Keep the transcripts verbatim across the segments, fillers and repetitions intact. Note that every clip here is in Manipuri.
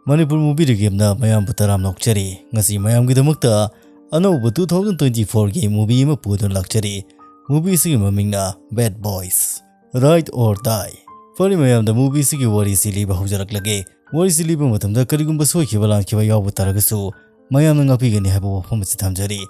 ꯃꯅꯤꯄꯨꯔ movie reviewꯅ ꯃꯌꯥꯝꯕꯨ ꯇꯔꯥꯝꯅ ꯑꯣꯛꯆꯔꯤ꯫ ꯉꯁꯤ ꯃꯌꯥꯝꯒꯤꯗꯃꯛꯇ ꯑꯅꯧꯕ two thousand twenty fourꯒꯤ movie ꯑꯃ ꯄꯨꯗꯨꯅ ꯂꯥꯛꯆꯔꯤ꯫ Movie ꯑꯁꯤꯒꯤ ꯃꯃꯤꯡꯅ Bad Boys, Ride or Die꯫ ꯐꯔꯦ ꯃꯌꯥꯝꯗ movie ꯑꯁꯤꯒꯤ ꯋꯥꯔꯤꯁꯤ ꯂꯤꯕ ꯍꯧꯖꯔꯛꯂꯒꯦ꯫ ꯋꯥꯔꯤꯁꯤ ꯂꯤꯕ ꯃꯇꯝꯗ ꯀꯔꯤꯒꯨꯝꯕ ꯁꯣꯏꯈꯤꯕ ꯂꯥꯟꯈꯤꯕ ꯌꯥꯎꯕ ꯇꯥꯔꯒꯁꯨ ꯃꯌꯥꯝꯅ ꯉꯥꯛꯄꯤꯒꯅꯤ ꯍꯥꯏꯕ ꯋꯥꯐꯝ ꯑꯁꯤ ꯊꯝꯖꯔꯤ꯫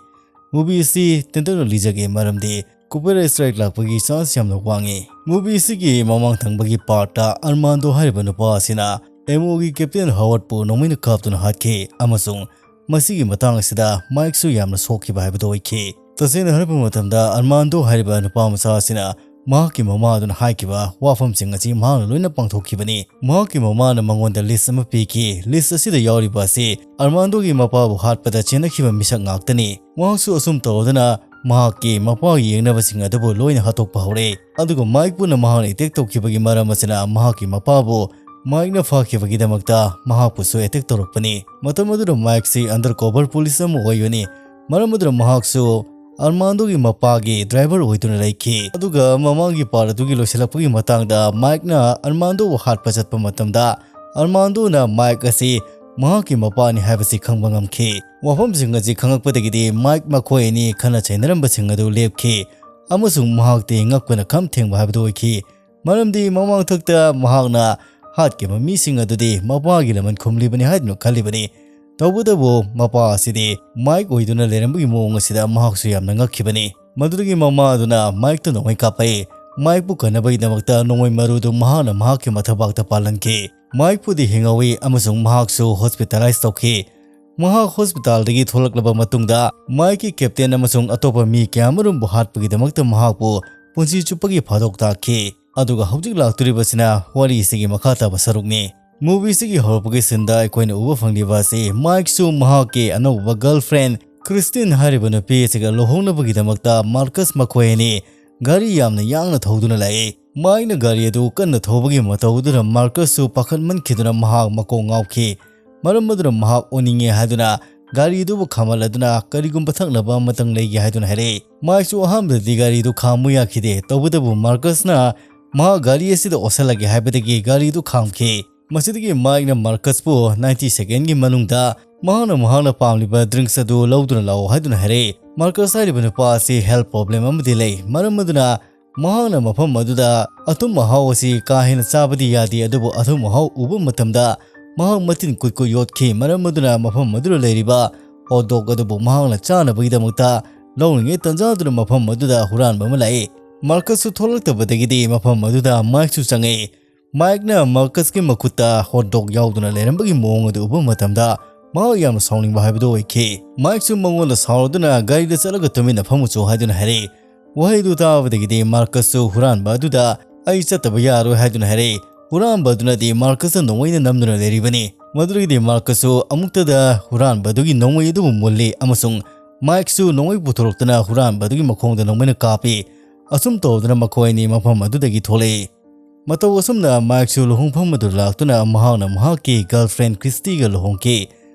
Movie ꯑꯁꯤ ꯇꯦꯟꯇꯛꯅ ꯂꯤꯖꯒꯦ, ꯃꯔꯝꯗꯤ copyright strike ꯂꯥꯛꯄꯒꯤ chance ꯌꯥꯝꯅ ꯋꯥꯡꯉꯤ꯫ Movie ꯑꯁꯤꯒꯤ ꯃꯃꯥꯡ ꯊꯪꯕꯒꯤ partꯇ ꯑꯔꯃꯥꯟꯗꯣ ꯍꯥꯏꯔꯤꯕ ꯅꯨꯄꯥ ꯑꯁꯤꯅ MOꯒꯤ Captain Howardꯄꯨ ꯅꯣꯡꯃꯩꯅ ꯀꯥꯞꯇꯨꯅ ꯍꯥꯠꯈꯤ, ꯑꯃꯁꯨꯡ ꯃꯁꯤꯒꯤ ꯃꯇꯥꯡ ꯑꯁꯤꯗ ꯃꯥꯏꯛꯁꯨ ꯌꯥꯝꯅ ꯁꯣꯛꯈꯤꯕ ꯍꯥꯏꯕꯗꯨ ꯑꯣꯏꯈꯤ꯫ ꯇꯁꯦꯡꯅ ꯍꯥꯏꯔꯛꯄ ꯃꯇꯝꯗ, ꯑꯔꯃꯥꯟꯗꯣ ꯍꯥꯏꯔꯤꯕ ꯅꯨꯄꯥ ꯃꯆꯥ ꯑꯁꯤꯅ ꯃꯍꯥꯛꯀꯤ ꯃꯃꯥ ꯑꯗꯨꯅ ꯍꯥꯏꯈꯤꯕ ꯋꯥꯐꯝꯁꯤꯡ ꯑꯁꯤ ꯃꯍꯥꯛꯅ ꯂꯣꯏꯅ ꯄꯥꯡꯊꯣꯛꯈꯤꯕꯅꯤ꯫ ꯃꯍꯥꯛꯀꯤ ꯃꯃꯥꯅ ꯃꯉꯣꯟꯗ list ꯑꯃ ꯄꯤꯈꯤ꯫ List ꯑꯁꯤꯗ ꯌꯥꯎꯔꯤꯕ ꯑꯁꯤ ꯑꯔꯃꯥꯟꯗꯣꯒꯤ ꯃꯄꯥꯕꯨ ꯍꯥꯠꯄꯗ ꯆꯦꯟꯅꯈꯤꯕ ꯃꯤꯁꯛ ꯉꯥꯛꯇꯅꯤ꯫ ꯃꯍꯥꯛꯁꯨ ꯑꯁꯨꯝ ꯇꯧꯔꯗꯨꯅ ꯃꯍꯥꯛꯀꯤ ꯃꯄꯥꯒꯤ ꯌꯦꯡꯅꯕꯁꯤꯡ ꯑꯗꯨꯕꯨ ꯂꯣꯏꯅ ꯍꯥꯠꯇꯣꯛꯄ ꯍꯧꯔꯦ꯫ ꯑꯗꯨꯒ ꯃꯥꯏꯛꯄꯨꯅ ꯃꯍꯥꯛꯅ attack ꯇꯧꯈꯤꯕꯒꯤ ꯃꯔꯝ ꯑꯁꯤꯅ ꯃꯍꯥꯛꯀꯤ ꯃꯄꯥꯕꯨ ꯃꯥꯏꯛꯅ ꯐꯥꯈꯤꯕꯒꯤꯗꯃꯛꯇ ꯃꯍꯥꯛꯄꯨꯁꯨ attack ꯇꯧꯔꯛꯄꯅꯤ꯫ ꯃꯇꯝ ꯑꯗꯨꯗ ꯃꯥꯏꯛꯁꯤ undercover police ꯑꯃ ꯑꯣꯏꯕꯅꯤ꯫ ꯃꯔꯝ ꯑꯗꯨꯅ ꯃꯍꯥꯛꯁꯨ ꯑꯔꯃꯥꯟꯗꯣꯒꯤ ꯃꯄꯥꯒꯤ driver ꯑꯣꯏꯗꯨꯅ ꯂꯩꯈꯤ꯫ ꯑꯗꯨꯒ ꯃꯃꯥꯡꯒꯤ part ꯑꯗꯨꯒꯤ ꯂꯣꯏꯁꯤꯜꯂꯛꯄꯒꯤ ꯃꯇꯥꯡꯗ ꯃꯥꯏꯛꯅ ꯑꯔꯃꯥꯟꯗꯣꯕꯨ ꯍꯥꯠꯄ ꯆꯠꯄ ꯃꯇꯝꯗ, ꯑꯔꯃꯥꯟꯗꯣꯅ ꯃꯥꯏꯛ ꯑꯁꯤ ꯃꯍꯥꯛꯀꯤ ꯃꯄꯥꯅꯤ ꯍꯥꯏꯕꯁꯤ ꯈꯪꯕ ꯉꯝꯈꯤ꯫ ꯋꯥꯐꯝꯁꯤꯡ ꯑꯁꯤ ꯈꯪꯂꯛꯄꯗꯒꯤꯗꯤ ꯃꯥꯏꯛ ꯃꯈꯣꯏ ꯑꯅꯤ ꯈꯠꯅ ꯆꯩꯅꯔꯝꯕꯁꯤꯡ ꯑꯗꯨ ꯂꯦꯞꯈꯤ, ꯑꯃꯁꯨꯡ ꯃꯍꯥꯛꯇꯤ ꯉꯛꯄꯅ ꯈꯝ ꯊꯦꯡꯕ ꯍꯥꯏꯕꯗꯨ ꯑꯣꯏꯈꯤ꯫ ꯃꯔꯝꯗꯤ ꯃꯃꯥꯡꯊꯛꯇ ꯃꯍꯥꯛꯅ ꯍꯥꯠꯈꯤꯕ ꯃꯤꯁꯤꯡ ꯑꯗꯨꯗꯤ ꯃꯄꯥꯒꯤ ꯂꯃꯟ ꯈꯨꯝꯂꯤꯕꯅꯤ ꯍꯥꯏꯗꯨꯅ ꯈꯜꯂꯤꯕꯅꯤ꯫ ꯇꯧꯕꯇꯕꯨ ꯃꯄꯥ ꯑꯁꯤꯗꯤ ꯃꯥꯏꯛ ꯑꯣꯏꯗꯨꯅ ꯂꯩꯔꯝꯕꯒꯤ ꯃꯑꯣꯡ ꯑꯁꯤꯗ ꯃꯍꯥꯛꯁꯨ ꯌꯥꯝꯅ ꯉꯛꯈꯤꯕꯅꯤ꯫ ꯃꯗꯨꯗꯒꯤ ꯃꯃꯥ ꯑꯗꯨꯅ ꯃꯥꯏꯛꯇ ꯅꯣꯡꯃꯩ ꯀꯥꯞꯄꯛꯏ꯫ ꯃꯥꯏꯛꯄꯨ ꯀꯟꯅꯕꯒꯤꯗꯃꯛꯇ ꯅꯣꯡꯃꯩ ꯃꯔꯨꯗꯨ ꯃꯍꯥꯛꯅ ꯃꯍꯥꯛꯀꯤ ꯃꯊꯕꯥꯛꯇ ꯄꯥꯜꯍꯟꯈꯤ꯫ ꯃꯥꯏꯛꯄꯨꯗꯤ ꯍꯤꯡꯍꯧꯏ ꯑꯃꯁꯨꯡ ꯃꯍꯥꯛꯁꯨ hospitalize ꯇꯧꯈꯤ꯫ ꯃꯍꯥꯛ hospitalꯗꯒꯤ ꯊꯣꯛꯂꯛꯂꯕ ꯃꯇꯨꯡꯗ ꯃꯥꯏꯛꯀꯤ captain ꯑꯃꯁꯨꯡ ꯑꯇꯣꯞꯄ ꯃꯤ ꯀꯌꯥꯃꯔꯨꯝꯕꯨ ꯍꯥꯠꯄꯒꯤꯗꯃꯛꯇ ꯃꯍꯥꯛꯄꯨ ꯄꯨꯟꯁꯤ ꯆꯨꯞꯄꯒꯤ ꯐꯥꯗꯣꯛ ꯇꯥꯈꯤ꯫ ꯑꯗꯨꯒ ꯍꯧꯖꯤꯛ ꯂꯥꯛꯇꯣꯔꯤꯕꯁꯤꯅ ꯋꯥꯔꯤ ꯑꯁꯤꯒꯤ ꯃꯈꯥ ꯇꯥꯕ ꯁꯔꯨꯛꯅꯤ꯫ Movie ꯑꯁꯤꯒꯤ ꯍꯧꯔꯛꯄꯒꯤ sceneꯗ ꯑꯩꯈꯣꯏꯅ ꯎꯕ ꯐꯪꯂꯤꯕ ꯑꯁꯤ ꯃꯥꯏꯛꯁꯨ ꯃꯍꯥꯛꯀꯤ ꯑꯅꯧꯕ girlfriend Christine ꯍꯥꯏꯔꯤꯕ ꯅꯨꯄꯤ ꯑꯁꯤꯒ ꯂꯨꯍꯣꯡꯅꯕꯒꯤꯗꯃꯛꯇ ꯃꯥꯔꯀꯁ ꯃꯈꯣꯏ ꯑꯅꯤ ꯒꯥꯔꯤ ꯌꯥꯝꯅ ꯌꯥꯡꯅ ꯊꯧꯗꯨꯅ ꯂꯥꯛꯏ꯫ ꯃꯥꯏꯛꯅ ꯒꯥꯔꯤ ꯑꯗꯨ ꯀꯟꯅ ꯊꯧꯕꯒꯤ ꯃꯇꯧ ꯑꯗꯨꯅ ꯃꯥꯔꯀꯁꯁꯨ ꯄꯥꯈꯠꯃꯟꯈꯤꯗꯨꯅ ꯃꯍꯥꯛ ꯃꯀꯣꯛ ꯉꯥꯎꯈꯤ꯫ ꯃꯔꯝ ꯑꯗꯨꯅ ꯃꯍꯥꯛ ꯑꯣꯅꯤꯡꯉꯦ ꯍꯥꯏꯗꯨꯅ ꯒꯥꯔꯤ ꯑꯗꯨꯕꯨ ꯈꯥꯝꯍꯜꯂꯗꯨꯅ ꯀꯔꯤꯒꯨꯝꯕ ꯊꯛꯅꯕ ꯑꯃꯇꯪ ꯂꯩꯒꯦ ꯍꯥꯏꯗꯨꯅ ꯍꯥꯏꯔꯛꯏ꯫ ꯃꯥꯏꯛꯁꯨ ꯑꯍꯥꯟꯕꯗꯗꯤ ꯒꯥꯔꯤꯗꯨ ꯈꯥꯝꯃꯨ ꯌꯥꯈꯤꯗꯦ, ꯇꯧꯕꯇꯕꯨ ꯃꯥꯔꯀꯁꯅ ꯃꯍꯥꯛ ꯒꯥꯔꯤ ꯑꯁꯤꯗ ꯑꯣꯠꯁꯜꯂꯒꯦ ꯍꯥꯏꯕꯗꯒꯤ ꯒꯥꯔꯤꯗꯨ ꯈꯥꯝꯈꯤ꯫ ꯃꯁꯤꯗꯒꯤ ꯃꯥꯏꯛꯅ ꯃꯥꯔꯀꯁꯄꯨ ninety secondꯒꯤ ꯃꯅꯨꯡꯗ ꯃꯍꯥꯛꯅ ꯃꯍꯥꯛꯅ ꯄꯥꯝꯂꯤꯕ drinks ꯑꯗꯨ ꯂꯧꯗꯨꯅ ꯂꯥꯛꯑꯣ ꯍꯥꯏꯗꯨꯅ ꯍꯥꯏꯔꯛꯏ꯫ ꯃꯥꯔꯀꯁ ꯍꯥꯏꯔꯤꯕ ꯅꯨꯄꯥ ꯑꯁꯤ health problem ꯑꯃꯗꯤ ꯂꯩ, ꯃꯔꯝ ꯑꯗꯨꯅ ꯃꯍꯥꯛꯅ ꯃꯐꯝ ꯑꯗꯨꯗ ꯑꯊꯨꯝ ꯑꯍꯥꯎ ꯑꯁꯤ ꯀꯥ ꯍꯦꯟꯅ ꯆꯥꯕꯗꯤ ꯌꯥꯗꯦ, ꯑꯗꯨꯕꯨ ꯑꯊꯨꯝ ꯑꯍꯥꯎ ꯎꯕ ꯃꯇꯝꯗ ꯃꯍꯥꯛ ꯃꯇꯤꯟ ꯀꯨꯠ ꯀꯨꯠ ꯌꯣꯠꯈꯤ꯫ ꯃꯔꯝ ꯑꯗꯨꯅ ꯃꯐꯝ ꯑꯗꯨꯗ ꯂꯩꯔꯤꯕ hot dog ꯑꯗꯨꯕꯨ ꯃꯍꯥꯛꯅ ꯆꯥꯅꯕꯒꯤꯗꯃꯛꯇ ꯂꯧꯔꯤꯉꯩ ꯇꯟꯖꯥꯗꯨꯗ ꯃꯐꯝ ꯑꯗꯨꯗ ꯍꯨꯔꯥꯟꯕ ꯑꯃ ꯂꯥꯛꯏ꯫ ꯃꯥꯔꯀꯁꯁꯨ ꯊꯣꯛꯂꯛꯇꯕꯗꯒꯤꯗꯤ ꯃꯐꯝ ꯑꯗꯨꯗ ꯃꯥꯏꯛꯁꯨ ꯆꯪꯉꯛꯏ꯫ ꯃꯥꯏꯛꯅ ꯃꯥꯔꯀꯁꯀꯤ ꯃꯈꯨꯠꯇ hot dog ꯌꯥꯎꯗꯨꯅ ꯂꯩꯔꯝꯕꯒꯤ ꯃꯑꯣꯡ ꯑꯗꯨ ꯎꯕ ꯃꯇꯝꯗ ꯃꯍꯥꯛ ꯌꯥꯝꯅ ꯁꯥꯎꯅꯤꯡꯕ ꯍꯥꯏꯕꯗꯨ ꯑꯣꯏꯈꯤ꯫ ꯃꯥꯏꯛꯁꯨ ꯃꯉꯣꯟꯗ ꯁꯥꯎꯔꯗꯨꯅ ꯒꯥꯔꯤꯗ ꯆꯠꯂꯒ ꯇꯨꯃꯤꯟꯅ ꯐꯝꯃꯨꯆꯣ ꯍꯥꯏꯗꯨꯅ ꯍꯥꯏꯔꯛꯏ꯫ ꯋꯥꯍꯩꯗꯨ ꯇꯥꯕꯗꯒꯤꯗꯤ ꯃꯥꯔꯀꯁꯁꯨ ꯍꯨꯔꯥꯟꯕ ꯑꯗꯨꯗ "ꯑꯩ ꯆꯠꯇꯕ ꯌꯥꯔꯣꯏ" ꯍꯥꯏꯗꯨꯅ ꯍꯥꯏꯔꯛꯏ꯫ ꯍꯨꯔꯥꯟꯕ ꯑꯗꯨꯅꯗꯤ ꯃꯥꯔꯀꯁꯇ ꯅꯣꯡꯃꯩꯅ ꯅꯝꯗꯨꯅ ꯂꯩꯔꯤꯕꯅꯤ꯫ ꯃꯗꯨꯗꯒꯤꯗꯤ ꯃꯥꯔꯀꯁꯁꯨ ꯑꯃꯨꯛꯇꯗ ꯍꯨꯔꯥꯟꯕ ꯑꯗꯨꯒꯤ ꯅꯣꯡꯃꯩ ꯑꯗꯨꯕꯨ ꯃꯨꯜꯂꯤ ꯑꯃꯁꯨꯡ ꯃꯥꯏꯛꯁꯨ ꯅꯣꯡꯃꯩ ꯄꯨꯊꯣꯔꯛꯇꯨꯅ ꯍꯨꯔꯥꯟꯕ ꯑꯗꯨꯒꯤ ꯃꯈꯣꯡꯗ ꯅꯣꯡꯃꯩꯅ ꯀꯥꯞꯄꯤ꯫ ꯑꯁꯨꯝ ꯇꯧꯗꯨꯅ ꯃꯈꯣꯏ ꯑꯅꯤ ꯃꯐꯝ ꯑꯗꯨꯗꯒꯤ ꯊꯣꯛꯂꯛꯏ꯫ ꯃꯇꯧ ꯑꯁꯨꯝꯅ ꯃꯥꯏꯛꯁꯨ ꯂꯨꯍꯣꯡꯐꯝ ꯑꯗꯨ ꯂꯥꯛꯇꯨꯅ ꯃꯍꯥꯛꯅ ꯃꯍꯥꯛꯀꯤ girlfriend ꯀ꯭ꯔꯤꯁꯇꯤꯒ ꯂꯨꯍꯣꯡꯈꯤ꯫